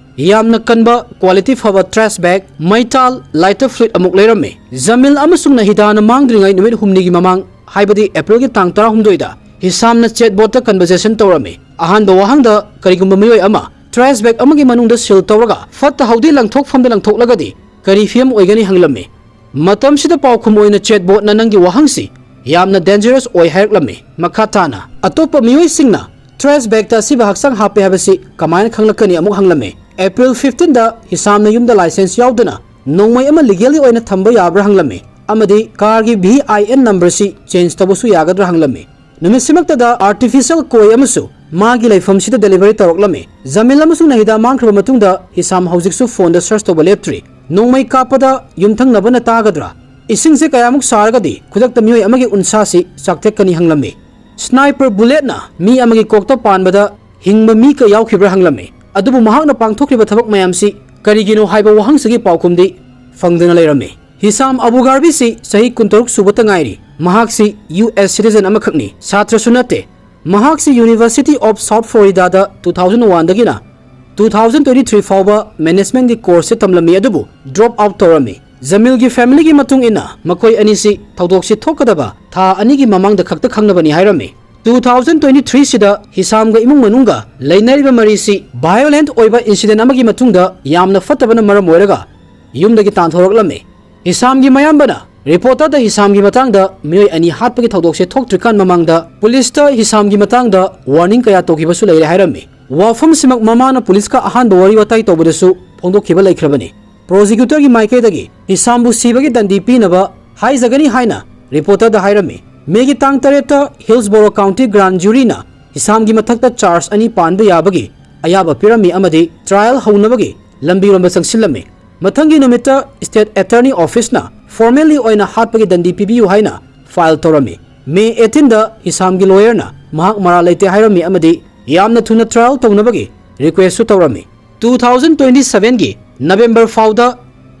ꯌꯥꯝꯅ ꯀꯟꯕ quality ꯐꯕ trash bag, ꯃꯩꯇꯥꯜ, lighter fluid ꯑꯃꯨꯛ ꯂꯩꯔꯝꯃꯤ꯫ ꯖꯃꯤꯜ ꯑꯃꯁꯨꯡ ꯅꯍꯤꯗꯥꯅ ꯃꯥꯡꯗ꯭ꯔꯤꯉꯩ ꯅꯨꯃꯤꯠ ꯍꯨꯝꯅꯤꯒꯤ ꯃꯃꯥꯡ, ꯍꯥꯏꯕꯗꯤ ꯑꯦꯄ꯭ꯔꯤꯜꯒꯤ ꯇꯥꯡ ꯇꯔꯥꯍꯨꯝꯗꯣꯏꯗ, ꯍꯤꯁꯥꯝꯅ chatbotꯇ conversation ꯇꯧꯔꯝꯃꯤ꯫ ꯑꯍꯥꯟꯕ ꯋꯥꯍꯪꯗ, ꯀꯔꯤꯒꯨꯝꯕ ꯃꯤꯑꯣꯏ ꯑꯃ trash bag ꯑꯃꯒꯤ ꯃꯅꯨꯡꯗ seal ꯇꯧꯔꯒ ꯐꯠꯇ ꯍꯥꯎꯗꯤ ꯂꯪꯊꯣꯛꯐꯝꯗ ꯂꯪꯊꯣꯛꯂꯒꯗꯤ ꯀꯔꯤ ꯐꯤꯕꯝ ꯑꯣꯏꯒꯅꯤ ꯍꯪꯂꯝꯃꯤ꯫ ꯃꯇꯝꯁꯤꯗ ꯄꯥꯎꯈꯨꯝ ꯑꯣꯏꯅ chatbotꯅ ꯅꯪꯒꯤ ꯋꯥꯍꯪꯁꯤ ꯌꯥꯝꯅ dangerous ꯑꯣꯏ ꯍꯥꯏꯔꯛꯂꯝꯃꯤ꯫ ꯃꯈꯥ ꯇꯥꯅ ꯑꯇꯣꯞꯄ ꯃꯤꯑꯣꯏꯁꯤꯡꯅ trash bagꯇ ꯑꯁꯤꯕ ꯍꯛꯆꯥꯡ ꯍꯥꯞꯄꯦ ꯍꯥꯏꯕꯁꯤ ꯀꯃꯥꯏꯅ ꯈꯪꯂꯛꯀꯅꯤ ꯑꯃꯨꯛ ꯍꯪꯂꯝꯃꯤ꯫ ꯑꯦꯄ꯭ꯔꯤꯜ fifteenꯗ ꯍꯤꯁꯥꯝꯅ ꯌꯨꯝꯗ license ꯌꯥꯎꯗꯅ ꯅꯣꯡꯃꯩ ꯑꯃ legally ꯑꯣꯏꯅ ꯊꯝꯕ ꯌꯥꯕ꯭ꯔꯥ ꯍꯪꯂꯝꯃꯤ, ꯑꯃꯗꯤ carꯒꯤ VIN numberꯁꯤ change ꯇꯧꯕꯁꯨ ꯌꯥꯒꯗ꯭ꯔꯥ ꯍꯪꯂꯝꯃꯤ꯫ ꯅꯨꯃꯤꯠꯁꯤꯃꯛꯇꯗ artificial koi ꯑꯃꯁꯨ ꯃꯥꯒꯤ ꯂꯩꯐꯝꯁꯤꯗ delivery ꯇꯧꯔꯛꯂꯝꯃꯤ꯫ ꯖꯃꯤꯜ ꯑꯃꯁꯨꯡ ꯅꯍꯤꯗꯥ ꯃꯥꯡꯈ꯭ꯔꯕ ꯃꯇꯨꯡꯗ ꯍꯤꯁꯥꯝ ꯍꯧꯖꯤꯛꯁꯨ phoneꯗ search ꯇꯧꯕ ꯂꯦꯞꯇ꯭ꯔꯤ꯫ ꯅꯣꯡꯃꯩ ꯀꯥꯞꯄꯗ ꯌꯨꯝꯊꯪꯅꯕꯅ ꯇꯥꯒꯗ꯭ꯔꯥ? ꯏꯁꯤꯡꯁꯦ ꯀꯌꯥꯃꯨꯛ ꯁꯥꯔꯒꯗꯤ ꯈꯨꯗꯛꯇ ꯃꯤꯑꯣꯏ ꯑꯃꯒꯤ ꯎꯟꯁꯥꯁꯤ ꯆꯥꯛꯊꯦꯛꯀꯅꯤ ꯍꯪꯂꯝꯃꯤ꯫ Sniper bulletꯅ ꯃꯤ ꯑꯃꯒꯤ ꯀꯣꯛꯇ ꯄꯥꯟꯕꯗ ꯍꯤꯡꯕ ꯃꯤ ꯀꯌꯥ ꯌꯥꯎꯈꯤꯕ꯭ꯔꯥ ꯍꯪꯂꯝꯃꯤ꯫ ꯑꯗꯨꯕꯨ ꯃꯍꯥꯛꯅ ꯄꯥꯡꯊꯣꯛꯈ꯭ꯔꯤꯕ ꯊꯕꯛ ꯃꯌꯥꯝꯁꯤ ꯀꯔꯤꯒꯤꯅꯣ ꯍꯥꯏꯕ ꯋꯥꯍꯪꯁꯤꯒꯤ ꯄꯥꯎꯈꯨꯝꯗꯤ ꯐꯪꯗꯅ ꯂꯩꯔꯝꯃꯤ꯫ ꯍꯤꯁꯥꯝ ꯑꯕꯨ ꯒꯥꯔꯕꯤꯁꯤ ꯆꯍꯤ ꯀꯨꯟꯇꯔꯨꯛ ꯁꯨꯕꯇ ꯉꯥꯏꯔꯤ꯫ ꯃꯍꯥꯛꯁꯤ US citizen ꯑꯃꯈꯛꯅꯤ, ꯁꯥꯇ꯭ꯔꯁꯨ ꯅꯠꯇꯦ꯫ ꯃꯍꯥꯛꯁꯤ University of South Floridaꯗ two thousand oneꯗꯒꯤꯅ two thousand twenty three ꯐꯥꯎꯕ managementꯀꯤ courseꯁꯦ ꯇꯝꯂꯝꯃꯤ, ꯑꯗꯨꯕꯨ drop out ꯇꯧꯔꯝꯃꯤ꯫ ꯖꯃꯤꯜꯒꯤ familyꯒꯤ ꯃꯇꯨꯡ ꯏꯟꯅ ꯃꯈꯣꯏ ꯑꯅꯤꯁꯤ ꯊꯧꯗꯣꯛꯁꯤ ꯊꯣꯛꯀꯗꯕ ꯊꯥ ꯑꯅꯤꯒꯤ ꯃꯃꯥꯡꯗ ꯈꯛꯇ ꯈꯪꯅꯕꯅꯤ ꯍꯥꯏꯔꯝꯃꯤ꯫ Two thousand twenty threeꯁꯤꯗ ꯍꯤꯁꯥꯝꯒ ꯏꯃꯨꯡ ꯃꯅꯨꯡꯒ ꯂꯩꯅꯔꯤꯕ ꯃꯔꯤꯁꯤ violent ꯑꯣꯏꯕ incident ꯑꯃꯒꯤ ꯃꯇꯨꯡꯗ ꯌꯥꯝꯅ ꯐꯠꯇꯕꯅ ꯃꯔꯝ ꯑꯣꯏꯔꯒ ꯌꯨꯝꯗꯒꯤ ꯇꯥꯟꯊꯣꯔꯛꯂꯝꯃꯤ꯫ ꯍꯤꯁꯥꯝꯒꯤ ꯃꯌꯥꯝꯕꯅ reporterꯗ ꯍꯤꯁꯥꯝꯒꯤ ꯃꯇꯥꯡꯗ ꯃꯤꯑꯣꯏ ꯑꯅꯤ ꯍꯥꯠꯄꯒꯤ ꯊꯧꯗꯣꯛꯁꯦ ꯊꯣꯛꯇ꯭ꯔꯤꯀꯥꯟ ꯃꯃꯥꯡꯗ ꯄꯨꯂꯤꯁꯇ ꯍꯤꯁꯥꯝꯒꯤ ꯃꯇꯥꯡꯗ warning ꯀꯌꯥ ꯇꯧꯈꯤꯕꯁꯨ ꯂꯩꯔꯦ ꯍꯥꯏꯔꯝꯃꯤ꯫ ꯋꯥꯐꯝꯁꯤꯃꯛ ꯃꯃꯥꯅ ꯄꯨꯂꯤꯁꯀ ꯑꯍꯥꯟꯕ ꯋꯥꯔꯤ ꯋꯥꯇꯥꯏ ꯇꯧꯕꯗꯁꯨ ꯐꯣꯡꯗꯣꯛꯈꯤꯕ ꯂꯩꯈ꯭ꯔꯕꯅꯤ꯫ Prosecutorꯒꯤ ꯃꯥꯏꯀꯩꯗꯒꯤ ꯍꯤꯁꯥꯝꯕꯨ ꯁꯤꯕꯒꯤ ꯗꯟꯗꯤ ꯄꯤꯅꯕ ꯍꯥꯏꯖꯒꯅꯤ ꯍꯥꯏꯅ reporterꯗ ꯍꯥꯏꯔꯝꯃꯤ꯫ Mayꯒꯤ ꯇꯥꯡ ꯇꯔꯦꯠꯇ Hillsborough County Grand Juryꯅ ꯍꯤꯁꯥꯝꯒꯤ ꯃꯊꯛꯇ charge ꯑꯅꯤ ꯄꯥꯟꯕ ꯌꯥꯕꯒꯤ ꯑꯌꯥꯕ ꯄꯤꯔꯝꯃꯤ ꯑꯃꯗꯤ trial ꯍꯧꯅꯕꯒꯤ ꯂꯝꯕꯤꯔꯣꯝꯗ ꯆꯪꯁꯤꯜꯂꯝꯃꯤ꯫ ꯃꯊꯪꯒꯤ ꯅꯨꯃꯤꯠꯇ State Attorney Officeꯅ formally ꯑꯣꯏꯅ ꯍꯥꯠꯄꯒꯤ ꯗꯟꯗꯤ ꯄꯤꯕꯤꯌꯨ ꯍꯥꯏꯅ file ꯇꯧꯔꯝꯃꯤ꯫ May eighteenꯗ ꯍꯤꯁꯥꯝꯒꯤ lawyerꯅ ꯃꯍꯥꯛ ꯃꯔꯥꯜ ꯂꯩꯇꯦ ꯍꯥꯏꯔꯝꯃꯤ ꯑꯃꯗꯤ ꯌꯥꯝꯅ ꯊꯨꯅ trial ꯇꯧꯅꯕꯒꯤ requestꯁꯨ ꯇꯧꯔꯝꯃꯤ꯫ Two thousand twenty sevenꯒꯤ November ꯐꯥꯎꯗ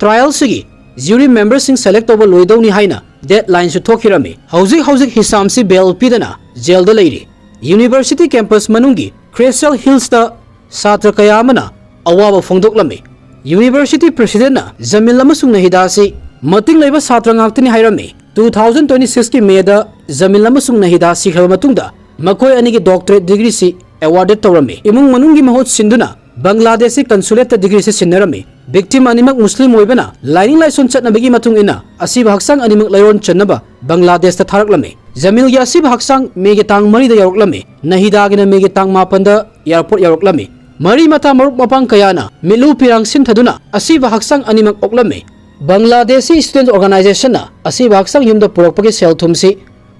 trialꯁꯤꯒꯤ jury memberꯁꯤꯡ select ꯇꯧꯕ ꯂꯣꯏꯗꯧꯅꯤ ꯍꯥꯏꯅ deadlineꯁꯨ ꯊꯣꯛꯈꯤꯔꯝꯃꯤ꯫ ꯍꯧꯖꯤꯛ ꯍꯧꯖꯤꯛ ꯍꯤꯁꯥꯝꯁꯤ bail ꯄꯤꯗꯅ jailꯗ ꯂꯩꯔꯤ꯫ University campus ꯃꯅꯨꯡꯒꯤ Crystal Hillsꯇ ꯁꯥꯇ꯭ꯔ ꯀꯌꯥ ꯑꯃꯅ ꯑꯋꯥꯕ ꯐꯣꯡꯗꯣꯛꯂꯝꯃꯤ꯫ University Presidentꯅ ꯖꯃꯤꯜ ꯑꯃꯁꯨꯡ ꯅꯍꯤꯗꯥ ꯑꯁꯤ ꯃꯇꯤꯡ ꯂꯩꯕ ꯁꯥꯇ꯭ꯔ ꯉꯥꯛꯇꯅꯤ ꯍꯥꯏꯔꯝꯃꯤ꯫ Two thousand twenty sixꯀꯤ Mayꯗ ꯖꯃꯤꯜ ꯑꯃꯁꯨꯡ ꯅꯍꯤꯗꯥ ꯁꯤꯈ꯭ꯔꯕ ꯃꯇꯨꯡꯗ ꯃꯈꯣꯏ ꯑꯅꯤꯒꯤ doctorate degreeꯁꯤ awarded ꯇꯧꯔꯝꯃꯤ꯫ ꯏꯃꯨꯡ ꯃꯅꯨꯡꯒꯤ ꯃꯍꯨꯠ ꯁꯤꯟꯗꯨꯅ ꯕꯪꯒ꯭ꯂꯥꯗꯦꯁꯀꯤ consulateꯇ degreeꯁꯤ ꯁꯤꯟꯅꯔꯝꯃꯤ꯫ Victim ꯑꯅꯤꯃꯛ ꯃꯨꯁꯂꯤꯝ ꯑꯣꯏꯕꯅ ꯂꯥꯏꯅꯤꯡ ꯂꯥꯏꯁꯣꯟ ꯆꯠꯅꯕꯒꯤ ꯃꯇꯨꯡ ꯏꯟꯅ ꯑꯁꯤꯕ ꯍꯛꯆꯥꯡ ꯑꯅꯤꯃꯛ ꯂꯩꯔꯣꯟ ꯆꯟꯅꯕ ꯕꯪꯒ꯭ꯂꯥꯗꯦꯁꯇ ꯊꯥꯔꯛꯂꯝꯃꯤ꯫ ꯖꯃꯤꯜꯒꯤ ꯑꯁꯤꯕ ꯍꯛꯆꯥꯡ Mayꯒꯤ ꯇꯥꯡ ꯃꯔꯤꯗ ꯌꯧꯔꯛꯂꯝꯃꯤ꯫ ꯅꯍꯤꯗꯥꯒꯤꯅ Mayꯒꯤ ꯇꯥꯡ ꯃꯥꯄꯟꯗ airport ꯌꯧꯔꯛꯂꯝꯃꯤ꯫ ꯃꯔꯤ ꯃꯇꯥ ꯃꯔꯨꯞ ꯃꯄꯥꯡ ꯀꯌꯥꯅ ꯃꯤꯠꯂꯨ ꯄꯤꯔꯥꯡ ꯁꯤꯟꯊꯗꯨꯅ ꯑꯁꯤꯕ ꯍꯛꯆꯥꯡ ꯑꯅꯤꯃꯛ ꯑꯣꯛꯂꯝꯃꯤ꯫ Bangladeshi Student Organizationꯅ ꯑꯁꯤꯕ ꯍꯛꯆꯥꯡ ꯌꯨꯝꯗ ꯄꯨꯔꯛꯄꯒꯤ ꯁꯦꯜ ꯊꯨꯝꯁꯤ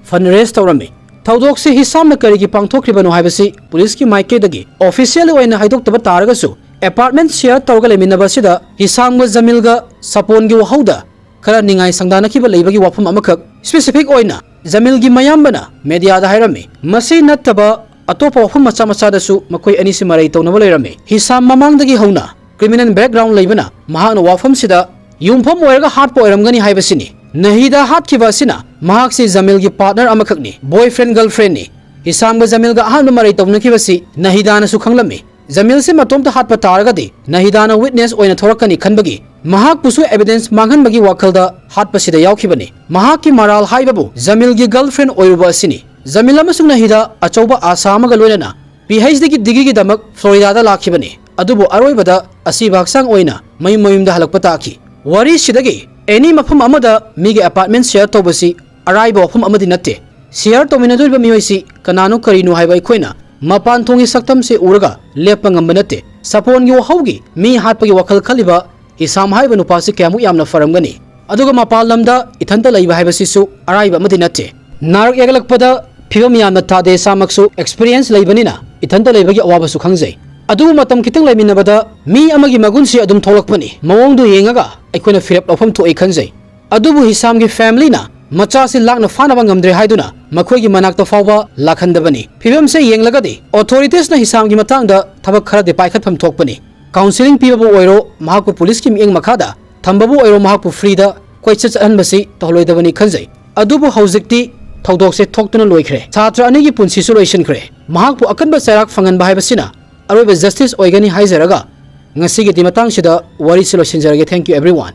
fundraise ꯇꯧꯔꯝꯃꯤ꯫ ꯊꯧꯗꯣꯛꯁꯤ ꯍꯤꯁꯥꯝꯅ ꯀꯔꯤꯒꯤ ꯄꯥꯡꯊꯣꯛꯈ꯭ꯔꯤꯕꯅꯣ ꯍꯥꯏꯕꯁꯤ ꯄꯨꯂꯤꯁꯀꯤ ꯃꯥꯏꯀꯩꯗꯒꯤ officially ꯑꯣꯏꯅ ꯍꯥꯏꯗꯣꯛꯇꯕ ꯇꯥꯔꯒꯁꯨ, apartment share ꯇꯧꯔꯒ ꯂꯩꯃꯤꯟꯅꯕ ꯑꯁꯤꯗ ꯍꯤꯁꯥꯝꯒ ꯖꯃꯤꯜꯒ ꯁꯥꯄꯣꯟꯒꯤ ꯋꯥꯍꯧꯗ ꯈꯔ ꯅꯤꯡꯉꯥꯏ ꯁꯪꯗꯥꯅꯈꯤꯕ ꯂꯩꯕꯒꯤ ꯋꯥꯐꯝ ꯑꯃꯈꯛ specific ꯑꯣꯏꯅ ꯖꯃꯤꯜꯒꯤ ꯃꯌꯥꯝꯕꯅ mediaꯗ ꯍꯥꯏꯔꯝꯃꯤ꯫ ꯃꯁꯤ ꯅꯠꯇꯕ ꯑꯇꯣꯞꯄ ꯋꯥꯐꯝ ꯃꯆꯥ ꯃꯆꯥꯗꯁꯨ ꯃꯈꯣꯏ ꯑꯅꯤꯁꯤ ꯃꯔꯩ ꯇꯧꯅꯕ ꯂꯩꯔꯝꯃꯤ꯫ ꯍꯤꯁꯥꯝ ꯃꯃꯥꯡꯗꯒꯤ ꯍꯧꯅ criminal background ꯂꯩꯕꯅ ꯃꯍꯥꯛꯅ ꯋꯥꯐꯝꯁꯤꯗ ꯌꯨꯝꯐꯝ ꯑꯣꯏꯔꯒ ꯍꯥꯠꯄ ꯑꯣꯏꯔꯝꯒꯅꯤ ꯍꯥꯏꯕꯁꯤꯅꯤ꯫ ꯅꯍꯤꯗꯥ ꯍꯥꯠꯈꯤꯕ ꯑꯁꯤꯅ ꯃꯍꯥꯛꯁꯤ ꯖꯃꯤꯜꯒꯤ partner ꯑꯃꯈꯛꯅꯤ, boyfriend girlfriendꯅꯤ꯫ ꯍꯤꯁꯥꯝꯒ ꯖꯃꯤꯜꯒ ꯑꯍꯥꯟꯕ ꯃꯔꯩ ꯇꯧꯅꯈꯤꯕꯁꯤ ꯅꯍꯤꯗꯥꯅꯁꯨ ꯈꯪꯂꯝꯃꯤ꯫ ꯖꯃꯤꯜꯁꯤ ꯃꯇꯣꯝꯇ ꯍꯥꯠꯄ ꯇꯥꯔꯒꯗꯤ ꯅꯍꯤꯗꯥꯅ witness ꯑꯣꯏꯅ ꯊꯣꯔꯛꯀꯅꯤ ꯈꯟꯕꯒꯤ ꯃꯍꯥꯛꯄꯨꯁꯨ evidence ꯃꯥꯡꯍꯟꯕꯒꯤ ꯋꯥꯈꯜꯗ ꯍꯥꯠꯄꯁꯤꯗ ꯌꯥꯎꯈꯤꯕꯅꯤ꯫ ꯃꯍꯥꯛꯀꯤ ꯃꯔꯥꯜ ꯍꯥꯏꯕꯕꯨ ꯖꯃꯤꯜꯒꯤ girlfriend ꯑꯣꯏꯔꯨꯕ ꯑꯁꯤꯅꯤ꯫ ꯖꯃꯤꯜ ꯑꯃꯁꯨꯡ ꯅꯍꯤꯗꯥ ꯑꯆꯧꯕ ꯑꯥꯁꯥ ꯑꯃꯒ ꯂꯣꯏꯅꯅ PhDꯒꯤ degreeꯒꯤꯗꯃꯛ Floridaꯗ ꯂꯥꯛꯈꯤꯕꯅꯤ꯫ ꯑꯗꯨꯕꯨ ꯑꯔꯣꯏꯕꯗ ꯑꯁꯤꯕ ꯍꯛꯆꯥꯡ ꯑꯣꯏꯅ ꯃꯌꯨꯝ ꯃꯌꯨꯝꯗ ꯍꯜꯂꯛꯄ ꯇꯥꯈꯤ꯫ ꯋꯥꯔꯤꯁꯤꯗꯒꯤ any ꯃꯐꯝ ꯑꯃꯗ ꯃꯤꯒꯤ apartment share ꯇꯧꯕꯁꯤ ꯑꯔꯥꯏꯕ ꯋꯥꯐꯝ ꯑꯃꯗꯤ ꯅꯠꯇꯦ꯫ Share ꯇꯧꯃꯤꯟꯅꯗꯣꯔꯤꯕ ꯃꯤꯑꯣꯏꯁꯤ ꯀꯅꯥꯅꯣ ꯀꯔꯤꯅꯣ ꯍꯥꯏꯕ ꯑꯩꯈꯣꯏꯅ ꯃꯄꯥꯟ ꯊꯣꯡꯒꯤ ꯁꯛꯇꯝꯁꯤ ꯎꯔꯒ ꯂꯦꯞꯄ ꯉꯝꯕ ꯅꯠꯇꯦ꯫ ꯁꯥꯄꯣꯟꯒꯤ ꯋꯥꯍꯧꯒꯤ ꯃꯤ ꯍꯥꯠꯄꯒꯤ ꯋꯥꯈꯜ ꯈꯜꯂꯤꯕ ꯍꯤꯁꯥꯝ ꯍꯥꯏꯔꯤꯕ ꯅꯨꯄꯥꯁꯤ ꯀꯌꯥꯃꯨꯛ ꯌꯥꯝꯅ ꯐꯔꯝꯒꯅꯤ? ꯑꯗꯨꯒ ꯃꯄꯥꯟ ꯂꯝꯗ ꯏꯊꯟꯇ ꯂꯩꯕ ꯍꯥꯏꯕꯁꯤꯁꯨ ꯑꯔꯥꯏꯕ ꯑꯃꯗꯤ ꯅꯠꯇꯦ꯫ ꯅꯥꯔꯛ ꯌꯦꯛꯂꯛꯄꯗ ꯐꯤꯕꯝ ꯌꯥꯝꯅ ꯇꯥꯗꯦ, ꯏꯁꯥꯃꯛꯁꯨ experience ꯂꯩꯕꯅꯤꯅ ꯏꯊꯟꯇ ꯂꯩꯕꯒꯤ ꯑꯋꯥꯕꯁꯨ ꯈꯪꯖꯩ꯫ ꯑꯗꯨꯕꯨ ꯃꯇꯝ ꯈꯤꯇꯪ ꯂꯩꯃꯤꯟꯅꯕꯗ ꯃꯤ ꯑꯃꯒꯤ ꯃꯒꯨꯟꯁꯤ ꯑꯗꯨꯝ ꯊꯣꯛꯂꯛꯄꯅꯤ꯫ ꯃꯑꯣꯡꯗꯨ ꯌꯦꯡꯉꯒ ꯑꯩꯈꯣꯏꯅ ꯐꯤꯔꯦꯞ ꯂꯧꯐꯝ ꯊꯣꯛꯏ ꯈꯟꯖꯩ꯫ ꯑꯗꯨꯕꯨ ꯍꯤꯁꯥꯝꯒꯤ familyꯅ ꯃꯆꯥꯁꯤ ꯂꯥꯛꯅ ꯐꯥꯅꯕ ꯉꯝꯗ꯭ꯔꯦ ꯍꯥꯏꯗꯨꯅ ꯃꯈꯣꯏꯒꯤ ꯃꯅꯥꯛꯇ ꯐꯥꯎꯕ ꯂꯥꯛꯍꯟꯗꯕꯅꯤ꯫ ꯐꯤꯕꯝꯁꯦ ꯌꯦꯡꯂꯒꯗꯤ authoritiesꯅ ꯍꯤꯁꯥꯝꯒꯤ ꯃꯇꯥꯡꯗ ꯊꯕꯛ ꯈꯔꯗꯤ ꯄꯥꯏꯈꯠꯐꯝ ꯊꯣꯛꯄꯅꯤ꯫ Counselling ꯄꯤꯕꯕꯨ ꯑꯣꯏꯔꯣ, ꯃꯍꯥꯛꯄꯨ ꯄꯨꯂꯤꯁꯀꯤ ꯃꯤꯠꯌꯦꯡ ꯃꯈꯥꯗ ꯊꯝꯕꯕꯨ ꯑꯣꯏꯔꯣ, ꯃꯍꯥꯛꯄꯨ freeꯗ ꯀꯣꯏꯆꯠ ꯆꯠꯍꯟꯕꯁꯤ ꯇꯧꯍꯜꯂꯣꯏꯗꯕꯅꯤ ꯈꯟꯖꯩ꯫ ꯑꯗꯨꯕꯨ ꯍꯧꯖꯤꯛꯇꯤ ꯊꯧꯗꯣꯛꯁꯦ ꯊꯣꯛꯇꯨꯅ ꯂꯣꯏꯈ꯭ꯔꯦ꯫ ꯁꯥꯇ꯭ꯔ ꯑꯅꯤꯒꯤ ꯄꯨꯟꯁꯤꯁꯨ ꯂꯣꯏꯁꯤꯟꯈ꯭ꯔꯦ꯫ ꯃꯍꯥꯛꯄꯨ ꯑꯀꯟꯕ ꯆꯩꯔꯥꯛ ꯐꯪꯍꯟꯕ ꯍꯥꯏꯕꯁꯤꯅ ꯑꯔꯣꯏꯕ justice ꯑꯣꯏꯒꯅꯤ ꯍꯥꯏꯖꯔꯒ ꯉꯁꯤꯒꯤꯗꯤ ꯃꯇꯥꯡꯁꯤꯗ ꯋꯥꯔꯤꯁꯤ ꯂꯣꯏꯁꯤꯟꯖꯔꯒꯦ꯫ Thank you everyone꯫